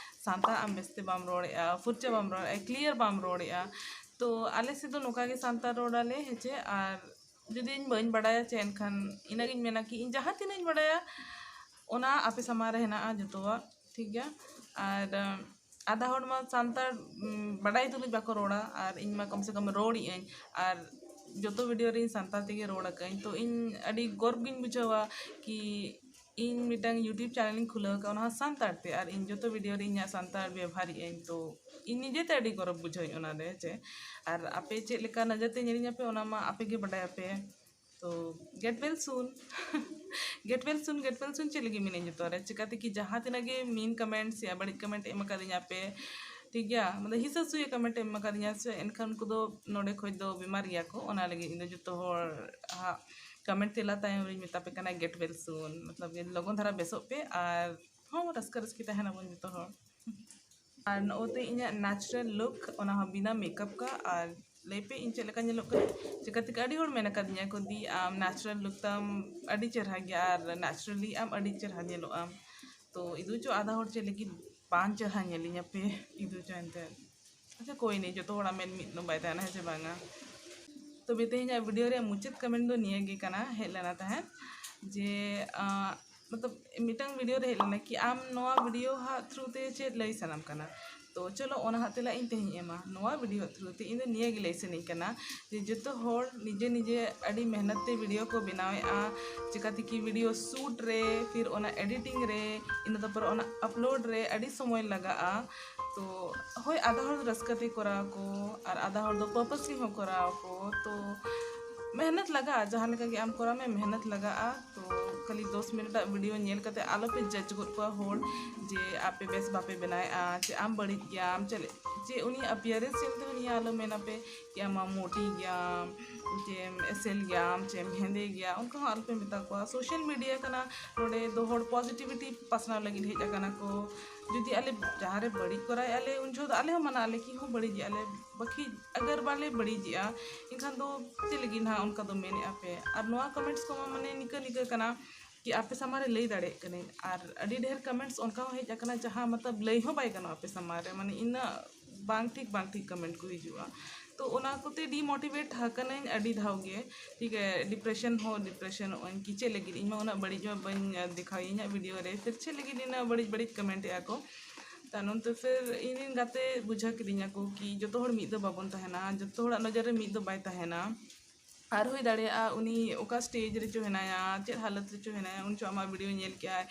ᱥᱟᱱᱛᱟᱲ ᱟᱢ ᱵᱮᱥᱛᱮ ᱵᱟᱢ ᱨᱚᱲᱮᱫᱼᱟ, ᱯᱷᱩᱨᱪᱟᱹ ᱵᱟᱢ ᱨᱚᱲᱮᱫᱼᱟ, ᱠᱞᱤᱭᱟᱨ ᱵᱟᱢ ᱨᱚᱲᱮᱫᱼᱟ᱾ ᱛᱚ ᱟᱞᱮ ᱥᱮᱫ ᱫᱚ ᱱᱚᱝᱠᱟ ᱜᱮ ᱥᱟᱱᱛᱟᱲ ᱨᱚᱲ ᱟᱞᱮ, ᱦᱮᱸ ᱪᱮ? ᱟᱨ ᱡᱩᱫᱤ ᱤᱧ ᱵᱟᱹᱧ ᱵᱟᱰᱟᱭᱟ ᱪᱮ, ᱮᱱᱠᱷᱟᱱ ᱤᱱᱟᱹᱜ ᱜᱤᱧ ᱢᱮᱱᱟ ᱠᱤ ᱤᱧ ᱡᱟᱦᱟᱸ ᱛᱤᱱᱟᱹᱜ ᱤᱧ ᱵᱟᱰᱟᱭᱟ ᱚᱱᱟ ᱟᱯᱮ ᱥᱟᱢᱟᱝ ᱨᱮ ᱦᱮᱱᱟᱜᱼᱟ ᱡᱚᱛᱚᱣᱟᱜ, ᱴᱷᱤᱠ ᱜᱮᱭᱟ? ᱟᱨ, ᱟᱸ, ᱟᱫᱷᱟ ᱦᱚᱲ ᱢᱟ ᱥᱟᱱᱛᱟᱲ, ᱩᱢ, ᱵᱟᱰᱟᱭ ᱛᱩᱞᱩᱡ ᱵᱟᱠᱚ ᱨᱚᱲᱟ, ᱟᱨ ᱤᱧ ᱢᱟ ᱠᱚᱢ ᱥᱮ ᱠᱚᱢ ᱨᱚᱲᱮᱫ ᱟᱹᱧ, ᱟᱨ ᱡᱚᱛᱚ ᱵᱷᱤᱰᱤᱭᱳ ᱨᱮ ᱤᱧ ᱥᱟᱱᱛᱟᱲ ᱛᱮᱜᱮ ᱨᱚᱲ ᱟᱠᱟᱫ ᱟᱹᱧ᱾ ᱛᱚ ᱤᱧ ᱟᱹᱰᱤ ᱜᱚᱨᱵ ᱜᱤᱧ ᱵᱩᱡᱷᱟᱹᱣᱟ ᱠᱤ ᱤᱧ ᱢᱤᱫᱴᱟᱝ YouTube ᱪᱮᱱᱮᱞ ᱤᱧ ᱠᱷᱩᱞᱟᱹᱣ ᱟᱠᱟᱫᱼᱟ, ᱚᱱᱟ ᱦᱚᱸ ᱥᱟᱱᱛᱟᱲ ᱛᱮ, ᱟᱨ ᱤᱧ ᱡᱚᱛᱚ ᱵᱷᱤᱰᱤᱭᱳ ᱨᱮ ᱤᱧᱟᱹᱜ ᱥᱟᱱᱛᱟᱲ ᱵᱮᱵᱚᱦᱟᱨᱮᱫ ᱟᱹᱧ᱾ ᱛᱚ ᱤᱧ ᱱᱤᱡᱮ ᱛᱮ ᱟᱹᱰᱤ ᱜᱚᱨᱚᱵᱽ ᱵᱩᱡᱷᱟᱹᱣᱟᱹᱧ ᱚᱱᱟ ᱨᱮ, ᱪᱮ? ᱟᱨ ᱟᱯᱮ ᱪᱮᱫ ᱞᱮᱠᱟ ᱱᱚᱡᱚᱨ ᱛᱮ ᱧᱮᱞᱤᱧᱟ ᱯᱮ, ᱚᱱᱟ ᱢᱟ ᱟᱯᱮ ᱜᱮ ᱵᱟᱰᱟᱭᱟᱯᱮ᱾ ᱛᱚ get well soon, get well soon, get well soon ᱪᱮᱫ ᱞᱟᱹᱜᱤᱫ ᱢᱮᱱᱟᱹᱧ ᱡᱚᱛᱚ ᱨᱮ? ᱪᱤᱠᱟᱹᱛᱮ ᱠᱤ ᱡᱟᱦᱟᱸ ᱛᱤᱱᱟᱹᱜ ᱜᱮ mean comment ᱥᱮ ᱵᱟᱹᱲᱤᱡ ᱠᱚᱢᱮᱱᱴ ᱮᱢ ᱟᱠᱟᱫᱤᱧᱟ ᱯᱮ, ᱴᱷᱤᱠ ᱜᱮᱭᱟ, ᱢᱟᱱᱮ ᱦᱤᱥᱟᱹ ᱥᱩᱭᱟᱹ ᱠᱚᱢᱮᱱᱴ ᱮᱢ ᱟᱠᱟᱫᱤᱧᱟ ᱥᱮ, ᱮᱱᱠᱷᱟᱱ ᱩᱱᱠᱩ ᱫᱚ ᱱᱚᱰᱮ ᱠᱷᱚᱡ ᱫᱚ ᱵᱤᱢᱟᱨ ᱜᱮᱭᱟ ᱠᱚ᱾ ᱚᱱᱟ ᱞᱟᱹᱜᱤᱫ ᱤᱧ ᱫᱚ ᱡᱚᱛᱚ ᱦᱚᱲ ᱟᱜ ᱠᱚᱢᱮᱱᱴ ᱛᱮᱞᱟ ᱛᱟᱭᱚᱢ ᱨᱤᱧ ᱢᱮᱛᱟ ᱯᱮ ᱠᱟᱱᱟ, get well soon, ᱢᱚᱛᱞᱚᱵ ᱡᱮ ᱞᱚᱜᱚᱱ ᱫᱷᱟᱨᱟ ᱵᱮᱥᱚᱜ ᱯᱮ ᱟᱨ ᱦᱚᱸ ᱨᱟᱹᱥᱠᱟᱹ ᱨᱟᱹᱥᱠᱤ ᱛᱟᱦᱮᱱᱟᱵᱚᱱ ᱡᱚᱛᱚ ᱦᱚᱲ᱾ ᱟᱨ ᱱᱚᱜᱼᱚᱭ ᱛᱮ ᱤᱧᱟᱹᱜ natural look, ᱚᱱᱟ ᱦᱚᱸ ᱵᱤᱱᱟ ᱢᱮᱠᱟᱯ ᱠᱟ, ᱟᱨ ᱞᱟᱹᱭ ᱯᱮ, ᱤᱧ ᱪᱮᱫ ᱞᱮᱠᱟ ᱧᱮᱞᱚᱜ ᱠᱟᱱᱟ? ᱪᱤᱠᱟᱹ ᱛᱮ ᱟᱹᱰᱤ ᱦᱚᱲ ᱢᱮᱱ ᱟᱠᱟᱫᱤᱧᱟ ᱠᱚ, "ᱫᱤ, ᱟᱢ natural look ᱛᱟᱢ ᱟᱹᱰᱤ ᱪᱮᱨᱦᱟ ᱜᱮᱭᱟ, ᱟᱨ naturally ᱟᱢ ᱟᱹᱰᱤ ᱪᱮᱨᱦᱟ ᱧᱮᱞᱚᱜ ᱟᱢ᱾" ᱛᱚ ᱤᱫᱩ ᱪᱚ ᱟᱫᱷᱟ ᱦᱚᱲ ᱪᱮᱫ ᱞᱟᱹᱜᱤᱫ ᱵᱟᱝ ᱪᱮᱨᱦᱟ ᱧᱮᱞᱤᱧᱟ ᱯᱮ, ᱤᱫᱩ ᱪᱚ ᱮᱱᱛᱮ᱾ ᱟᱪᱪᱷᱟ, ᱠᱳᱭ ᱱᱮᱭ, ᱡᱚᱛᱚ ᱦᱚᱲᱟᱜ ᱢᱮᱫ ᱢᱤᱫ ᱫᱚ ᱵᱟᱭ ᱛᱟᱦᱮᱱᱟ, ᱦᱮᱸ ᱥᱮ ᱵᱟᱝᱟ? ᱛᱚᱵᱮ ᱛᱮᱦᱮᱧᱟᱜ video ᱨᱮᱭᱟᱜ ᱢᱩᱪᱟᱹᱫ comment ᱫᱚ ᱱᱤᱭᱟᱹ ᱜᱮ ᱠᱟᱱᱟ, ᱦᱮᱡ ᱞᱮᱱᱟ ᱛᱟᱦᱮᱸᱫ ᱡᱮ, ᱟᱸ, ᱢᱚᱛᱞᱚᱵ ᱢᱤᱫᱴᱟᱝ video ᱨᱮ ᱦᱮᱡ ᱞᱮᱱᱟ ᱠᱤ ᱟᱢ ᱱᱚᱣᱟ video ᱦᱟᱸᱜ through ᱛᱮ ᱪᱮᱫ ᱞᱟᱹᱭ ᱥᱟᱱᱟᱢ ᱠᱟᱱᱟ? ᱛᱚ ᱪᱚᱞᱚ, ᱚᱱᱟ ᱦᱟᱸᱜ ᱛᱮᱞᱟ ᱤᱧ ᱛᱮᱦᱮᱧ ᱮᱢᱟ᱾ ᱱᱚᱣᱟ video through ᱛᱮ ᱤᱧ ᱫᱚ ᱱᱤᱭᱟᱹ ᱜᱮ ᱞᱟᱹᱭ ᱥᱟᱱᱟᱧ ᱠᱟᱱᱟ ᱡᱮ ᱡᱚᱛᱚ ᱦᱚᱲ ᱱᱤᱡᱮ ᱱᱤᱡᱮ ᱟᱹᱰᱤ ᱢᱮᱦᱱᱚᱛ ᱛᱮ video ᱠᱚ ᱵᱮᱱᱟᱣᱮᱫᱼᱟ, ᱪᱤᱠᱟᱹᱛᱮ ᱠᱤ video shoot ᱨᱮ, ᱯᱷᱤᱨ ᱚᱱᱟ editing ᱨᱮ, ᱤᱱᱟᱹ ᱛᱟᱨᱯᱚᱨ ᱚᱱᱟ upload ᱨᱮ ᱟᱹᱰᱤ ᱥᱚᱢᱚᱭ ᱞᱟᱜᱟᱜᱼᱟ᱾ ᱛᱚ ᱦᱳᱭ, ᱟᱫᱷᱟ ᱦᱚᱲ ᱫᱚ ᱨᱟᱹᱥᱠᱟᱹ ᱛᱮ ᱠᱚᱨᱟᱣ ᱟᱠᱚ ᱟᱨ ᱟᱫᱷᱟ ᱦᱚᱲ ᱫᱚ purposely ᱦᱚᱸ ᱠᱚᱨᱟᱣ ᱟᱠᱚ᱾ ᱛᱚ ᱢᱮᱦᱱᱚᱛ ᱞᱟᱜᱟᱜᱼᱟ, ᱡᱟᱦᱟᱸ ᱞᱮᱠᱟ ᱜᱮ ᱟᱢ ᱠᱚᱨᱟᱣ ᱢᱮ, ᱢᱮᱦᱱᱚᱛ ᱞᱟᱜᱟᱜᱼᱟ᱾ ᱛᱚ ᱠᱷᱟᱹᱞᱤ ᱫᱚᱥ ᱢᱤᱱᱤᱴ ᱟᱜ video ᱧᱮᱞ ᱠᱟᱛᱮ ᱟᱞᱚᱯᱮ judge ᱜᱚᱫ ᱠᱚᱣᱟ ᱦᱚᱲ ᱡᱮ ᱟᱯᱮ ᱵᱮᱥ ᱵᱟᱯᱮ ᱵᱮᱱᱟᱣᱮᱫᱼᱟ, ᱪᱮ ᱟᱢ ᱵᱟᱹᱲᱤᱡ ᱜᱮᱭᱟᱢ, ᱪᱮ, ᱪᱮ ᱩᱱᱤᱭᱟᱜ appearance ᱧᱮᱞ ᱛᱮᱦᱚᱸ ᱱᱤᱭᱟᱹ ᱟᱞᱚ ᱢᱮᱱᱟ ᱯᱮ ᱠᱤ ᱟᱢ ᱢᱚᱴᱤ ᱜᱮᱭᱟᱢ, ᱪᱮᱢ ᱮᱥᱮᱞ ᱜᱮᱭᱟᱢ, ᱪᱮᱢ ᱦᱮᱸᱫᱮ ᱜᱮᱭᱟ, ᱚᱱᱠᱟ ᱦᱚᱸ ᱟᱞᱚᱯᱮ ᱢᱮᱛᱟ ᱠᱚᱣᱟ᱾ social media ᱠᱟᱱᱟ, ᱱᱚᱰᱮ ᱫᱚ ᱦᱚᱲ positivity ᱯᱟᱥᱱᱟᱣ ᱞᱟᱹᱜᱤᱫ ᱦᱮᱡ ᱟᱠᱟᱱᱟ ᱠᱚ᱾ ᱡᱩᱫᱤ ᱟᱞᱮ ᱡᱟᱦᱟᱸ ᱨᱮ ᱵᱟᱹᱲᱤᱡ ᱠᱚᱨᱟᱣᱮᱫᱼᱟ ᱞᱮ, ᱩᱱ ᱡᱚᱦᱚᱜ ᱫᱚ ᱟᱞᱮ ᱦᱚᱸ ᱢᱟᱱᱟ ᱟᱞᱮ ᱠᱤ ᱦᱚᱸ ᱵᱟᱹᱲᱤᱡᱮᱜᱼᱟ ᱞᱮ, ᱵᱟᱹᱠᱤ ᱟᱜᱟᱨ ᱵᱟᱞᱮ ᱵᱟᱹᱲᱤᱡᱮᱜᱼᱟ, ᱮᱱᱠᱷᱟᱱ ᱫᱚ ᱪᱮᱫ ᱞᱟᱹᱜᱤᱫ ᱱᱟᱦᱟᱜ ᱚᱱᱠᱟ ᱫᱚ ᱢᱮᱱᱮᱫᱼᱟ ᱯᱮ? ᱟᱨ ᱱᱚᱣᱟ comments ᱠᱚᱢᱟ ᱢᱟᱱᱮ ᱱᱤᱠᱟᱹ ᱱᱤᱠᱟᱹ ᱠᱟᱱᱟ ᱠᱤ ᱟᱯᱮ ᱥᱟᱢᱟᱝ ᱨᱮ ᱞᱟᱹᱭ ᱫᱟᱲᱮᱭᱟᱜ ᱠᱟᱹᱱᱟᱹᱧ᱾ ᱟᱨ ᱟᱹᱰᱤ ᱰᱷᱮᱨ comments ᱚᱱᱠᱟ ᱦᱚᱸ ᱦᱮᱡ ᱟᱠᱟᱱᱟ ᱡᱟᱦᱟᱸ ᱢᱚᱛᱞᱚᱵ ᱞᱟᱹᱭ ᱦᱚᱸ ᱵᱟᱭ ᱜᱟᱱᱚᱜᱼᱟ ᱟᱯᱮ ᱥᱟᱢᱟᱝ ᱨᱮ, ᱢᱟᱱᱮ ᱤᱱᱟᱹᱜ ᱵᱟᱝ ᱴᱷᱤᱠ ᱵᱟᱝ ᱴᱷᱤᱠ comment ᱠᱚ ᱦᱤᱡᱩᱜᱼᱟ᱾ ᱛᱚ ᱚᱱᱟ ᱠᱚᱛᱮ demotivate ᱟᱠᱟᱱᱟᱹᱧ ᱟᱹᱰᱤ ᱫᱷᱟᱣ ᱜᱮ, ᱴᱷᱤᱠ ᱜᱮ, depression ᱦᱚᱸ depressionᱚᱜ ᱟᱹᱧ ᱠᱤ ᱪᱮᱫ ᱞᱟᱹᱜᱤᱫ ᱤᱧ ᱢᱟ ᱩᱱᱟᱹᱜ ᱵᱟᱹᱲᱤᱡ ᱢᱟ ᱵᱟᱹᱧ ᱫᱮᱠᱷᱟᱣ ᱤᱧᱟᱹᱜ video ᱨᱮ, ᱯᱷᱤᱨ ᱪᱮᱫ ᱞᱟᱹᱜᱤᱫ ᱤᱱᱟᱹᱜ ᱵᱟᱹᱲᱤᱡ ᱵᱟᱹᱲᱤᱡ comment ᱮᱫᱼᱟ ᱠᱚ᱾ ᱛᱟᱭᱱᱚᱢ ᱛᱮ ᱯᱷᱤᱨ ᱤᱧ ᱨᱮᱱ ᱜᱟᱛᱮ ᱵᱩᱡᱷᱟᱹᱣ ᱠᱤᱫᱤᱧᱟ ᱠᱚ ᱠᱤ ᱡᱚᱛᱚ ᱦᱚᱲ ᱢᱤᱫ ᱫᱚ ᱵᱟᱵᱚᱱ ᱛᱟᱦᱮᱱᱟ, ᱡᱚᱛᱚ ᱦᱚᱲᱟᱜ ᱱᱚᱡᱚᱨ ᱨᱮ ᱢᱤᱫ ᱫᱚ ᱵᱟᱭ ᱛᱟᱦᱮᱱᱟ᱾ ᱟᱨ ᱦᱩᱭ ᱫᱟᱲᱮᱭᱟᱜᱼᱟ ᱩᱱᱤ ᱚᱠᱟ stage ᱨᱮᱪᱚ ᱦᱮᱱᱟᱭᱟ, ᱪᱮᱫ ᱦᱟᱞᱚᱛ ᱨᱮᱪᱚ ᱦᱮᱱᱟᱭᱟ, ᱩᱱ ᱪᱚ ᱟᱢᱟᱜ video ᱧᱮᱞ ᱠᱮᱜᱼᱟᱭ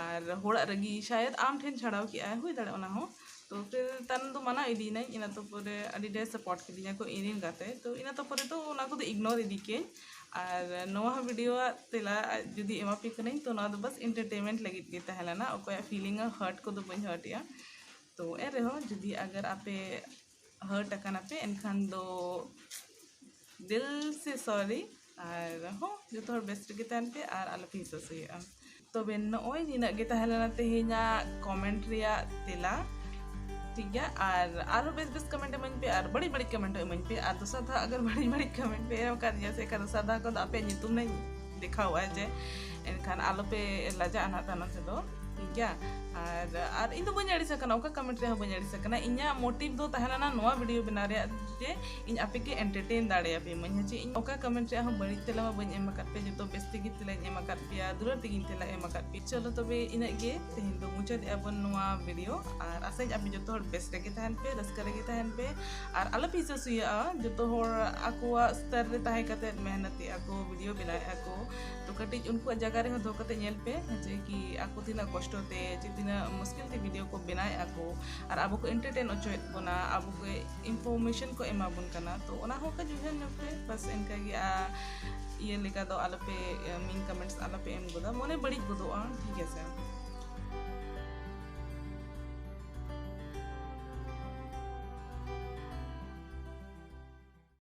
ᱟᱨ ᱦᱚᱲᱟᱜ ᱨᱟᱹᱜᱤ ᱥᱟᱭᱟᱫ ᱟᱢ ᱴᱷᱮᱱ ᱪᱷᱟᱲᱟᱣ ᱠᱮᱜᱼᱟᱭ, ᱦᱩᱭ ᱫᱟᱲᱮᱭᱟᱜᱼᱟ ᱚᱱᱟ ᱦᱚᱸ᱾ ᱛᱚ ᱯᱷᱤᱨ ᱛᱟᱭᱱᱚᱢ ᱫᱚ ᱢᱟᱱᱟ ᱤᱫᱤᱭᱮᱱᱟᱹᱧ, ᱤᱱᱟᱹ ᱛᱚ ᱯᱚᱨᱮ ᱟᱹᱰᱤ ᱰᱷᱮᱨ support ᱠᱤᱫᱤᱧᱟ ᱠᱚ ᱤᱧ ᱨᱮᱱ ᱜᱟᱛᱮ᱾ ᱛᱚ ᱤᱱᱟᱹ ᱛᱚ ᱯᱚᱨᱮ ᱫᱚ ᱚᱱᱟ ᱠᱚᱫᱚ ignore ᱤᱫᱤ ᱠᱮᱜᱼᱟᱹᱧ᱾ ᱟᱨ ᱱᱚᱣᱟ ᱦᱚᱸ video ᱟᱜ ᱛᱮᱞᱟ ᱡᱩᱫᱤ ᱮᱢᱟ ᱯᱮ ᱠᱟᱹᱱᱟᱹᱧ, ᱛᱚ ᱱᱚᱣᱟ ᱫᱚ ᱵᱟᱥ entertainment ᱞᱟᱹᱜᱤᱫ ᱜᱮ ᱛᱟᱦᱮᱸ ᱞᱮᱱᱟ, ᱚᱠᱚᱭᱟᱜ feeling ᱦᱚᱸ hurt ᱠᱚᱫᱚ ᱵᱟᱹᱧ hurt ᱮᱜᱼᱟ᱾ ᱛᱚ ᱮᱱ ᱨᱮᱦᱚᱸ ᱡᱩᱫᱤ ᱟᱜᱟᱨ ᱟᱯᱮ hurt ᱟᱠᱟᱱᱟ ᱯᱮ, ᱮᱱᱠᱷᱟᱱ ᱫᱚ ᱫᱤᱞ ᱥᱮ sorry᱾ ᱟᱨ ᱦᱚᱸ ᱡᱚᱛᱚ ᱦᱚᱲ ᱵᱮᱥ ᱨᱮᱜᱮ ᱛᱟᱦᱮᱱ ᱯᱮ ᱟᱨ ᱟᱞᱚᱯᱮ ᱦᱤᱥᱟᱹ ᱥᱩᱭᱟᱹᱜᱼᱟ᱾ ᱛᱚᱵᱮ ᱱᱚᱜᱼᱚᱭ ᱱᱤᱱᱟᱹᱜ ᱜᱮ ᱛᱟᱦᱮᱸ ᱞᱮᱱᱟ ᱛᱮᱦᱮᱧᱟᱜ comment ᱨᱮᱭᱟᱜ ᱛᱮᱞᱟ᱾ ᱴᱷᱤᱠ ᱜᱮᱭᱟ, ᱟᱨ ᱟᱨᱦᱚᱸ ᱵᱮᱥ ᱵᱮᱥ ᱠᱚᱢᱮᱱᱴ ᱮᱢᱟᱹᱧ ᱯᱮ, ᱟᱨ ᱵᱟᱹᱲᱤᱡ ᱵᱟᱹᱲᱤᱡ ᱠᱚᱢᱮᱱᱴ ᱮᱢᱟᱹᱧ ᱯᱮ, ᱟᱨ ᱫᱚᱥᱟᱨ ᱫᱷᱟᱣ ᱟᱜᱟᱨ ᱵᱟᱹᱲᱤᱡ ᱵᱟᱹᱲᱤᱡ ᱠᱚᱢᱮᱱᱴ ᱯᱮ ᱮᱢ ᱟᱠᱟᱫᱤᱧᱟ ᱥᱮ ᱮᱱᱠᱷᱟᱱ ᱫᱚᱥᱟᱨ ᱫᱷᱟᱣ ᱠᱷᱚᱱ ᱫᱚ ᱟᱯᱮᱭᱟᱜ ᱧᱩᱛᱩᱢ ᱱᱟᱧ ᱫᱮᱠᱷᱟᱣᱟ ᱡᱮ, ᱮᱱᱠᱷᱟᱱ ᱟᱞᱚᱯᱮ ᱞᱟᱡᱟᱜᱼᱟ ᱱᱟᱦᱟᱜ ᱛᱟᱭᱱᱚᱢ ᱛᱮᱫᱚ, ᱴᱷᱤᱠ ᱜᱮᱭᱟ? ᱟᱨ ᱟᱨ ᱤᱧ ᱫᱚ ᱵᱟᱹᱧ ᱟᱹᱲᱤᱥ ᱟᱠᱟᱱᱟ, ᱚᱠᱟ ᱠᱚᱢᱮᱱᱴ ᱨᱮᱦᱚᱸ ᱵᱟᱹᱧ ᱟᱹᱲᱤᱥ ᱟᱠᱟᱱᱟ᱾ ᱤᱧᱟᱹᱜ ᱢᱳᱴᱤᱵᱷ ᱫᱚ ᱛᱟᱦᱮᱸ ᱞᱮᱱᱟ ᱱᱚᱣᱟ ᱵᱷᱤᱰᱤᱭᱳ ᱵᱮᱱᱟᱣ ᱨᱮᱭᱟᱜ ᱡᱮ ᱤᱧ ᱟᱯᱮ ᱜᱮ ᱮᱱᱴᱟᱨᱴᱮᱱ ᱫᱟᱲᱮᱭᱟᱯᱮ ᱢᱟᱹᱧ, ᱦᱮᱸ ᱪᱮ? ᱤᱧ ᱚᱠᱟ ᱠᱚᱢᱮᱱᱴ ᱨᱮᱭᱟᱜ ᱦᱚᱸ ᱵᱟᱹᱲᱤᱡ ᱛᱮᱞᱟ ᱢᱟ ᱵᱟᱹᱧ ᱮᱢ ᱟᱠᱟᱫ ᱯᱮ, ᱡᱚᱛᱚ ᱵᱮᱥ ᱛᱮᱜᱮ ᱛᱮᱞᱟᱧ ᱮᱢ ᱟᱠᱟᱫ ᱯᱮᱭᱟ, ᱫᱩᱞᱟᱹᱲ ᱛᱮᱜᱮᱧ ᱛᱮᱞᱟ ᱮᱢ ᱟᱠᱟᱫ ᱯᱮᱭᱟ᱾ ᱪᱚᱞᱚ ᱛᱚᱵᱮ ᱤᱱᱟᱹᱜ ᱜᱮ, ᱛᱮᱦᱮᱧ ᱫᱚ ᱢᱩᱪᱟᱹᱫ ᱮᱫᱼᱟ ᱵᱚᱱ ᱱᱚᱣᱟ ᱵᱷᱤᱰᱤᱭᱳ, ᱟᱨ ᱟᱥᱟᱧ ᱟᱯᱮ ᱡᱚᱛᱚ ᱦᱚᱲ ᱵᱮᱥ ᱨᱮᱜᱮ ᱛᱟᱦᱮᱱ ᱯᱮ, ᱨᱟᱹᱥᱠᱟᱹ ᱨᱮᱜᱮ ᱛᱟᱦᱮᱱ ᱯᱮ, ᱟᱨ ᱟᱞᱚᱯᱮ ᱦᱤᱥᱟᱹ ᱥᱩᱭᱟᱹᱜᱼᱟ᱾ ᱡᱚᱛᱚ ᱦᱚᱲ ᱟᱠᱚᱣᱟᱜ ᱥᱛᱚᱨ ᱨᱮ ᱛᱟᱦᱮᱸ ᱠᱟᱛᱮ ᱢᱮᱦᱱᱚᱛᱮᱜᱼᱟ ᱠᱚ, ᱵᱷᱤᱰᱤᱭᱳ ᱵᱮᱱᱟᱣᱮᱫᱼᱟ ᱠᱚ, ᱛᱚ ᱠᱟᱹᱴᱤᱡ ᱩᱱᱠᱩᱣᱟᱜ ᱡᱟᱭᱜᱟ ᱨᱮᱦᱚᱸ ᱫᱚᱦᱚ ᱠᱟᱛᱮ ᱧᱮᱞ ᱯᱮ ᱡᱮ ᱠᱤ ᱟᱠᱚ ᱛᱤᱱᱟᱹᱜ ᱠᱚᱥᱴᱚ ᱛᱮ ᱪᱮ ᱛᱤᱱᱟᱹᱜ ᱢᱩᱥᱠᱤᱞ ᱛᱮ ᱵᱷᱤᱰᱤᱭᱳ ᱠᱚ ᱵᱮᱱᱟᱣᱮᱫᱼᱟ ᱠᱚ, ᱟᱨ ᱟᱵᱚ ᱠᱚ ᱮᱱᱴᱟᱨᱴᱮᱱ ᱦᱚᱪᱚᱭᱮᱫ ᱵᱚᱱᱟ, ᱟᱵᱚ ᱠᱚ ᱤᱱᱯᱷᱚᱨᱢᱮᱥᱚᱱ ᱠᱚ ᱮᱢᱟ ᱵᱚᱱ ᱠᱟᱱᱟ᱾ ᱛᱚ ᱚᱱᱟ ᱦᱚᱸ ᱠᱟᱹᱡ ᱩᱭᱦᱟᱹᱨ ᱧᱚᱜ ᱯᱮ, ᱵᱟᱥ ᱤᱱᱠᱟᱹ ᱜᱮ᱾ ᱟᱨ ᱤᱭᱟᱹ ᱞᱮᱠᱟ ᱫᱚ ᱟᱞᱚᱯᱮ, ᱢᱤᱱ ᱠᱚᱢᱮᱱᱴᱥ ᱟᱞᱚᱯᱮ ᱮᱢ ᱜᱚᱫᱟ, ᱢᱚᱱᱮ ᱵᱟᱹᱲᱤᱡ ᱜᱚᱫᱚᱜᱼᱟ, ᱴᱷᱤᱠ ᱟᱪᱷᱮ?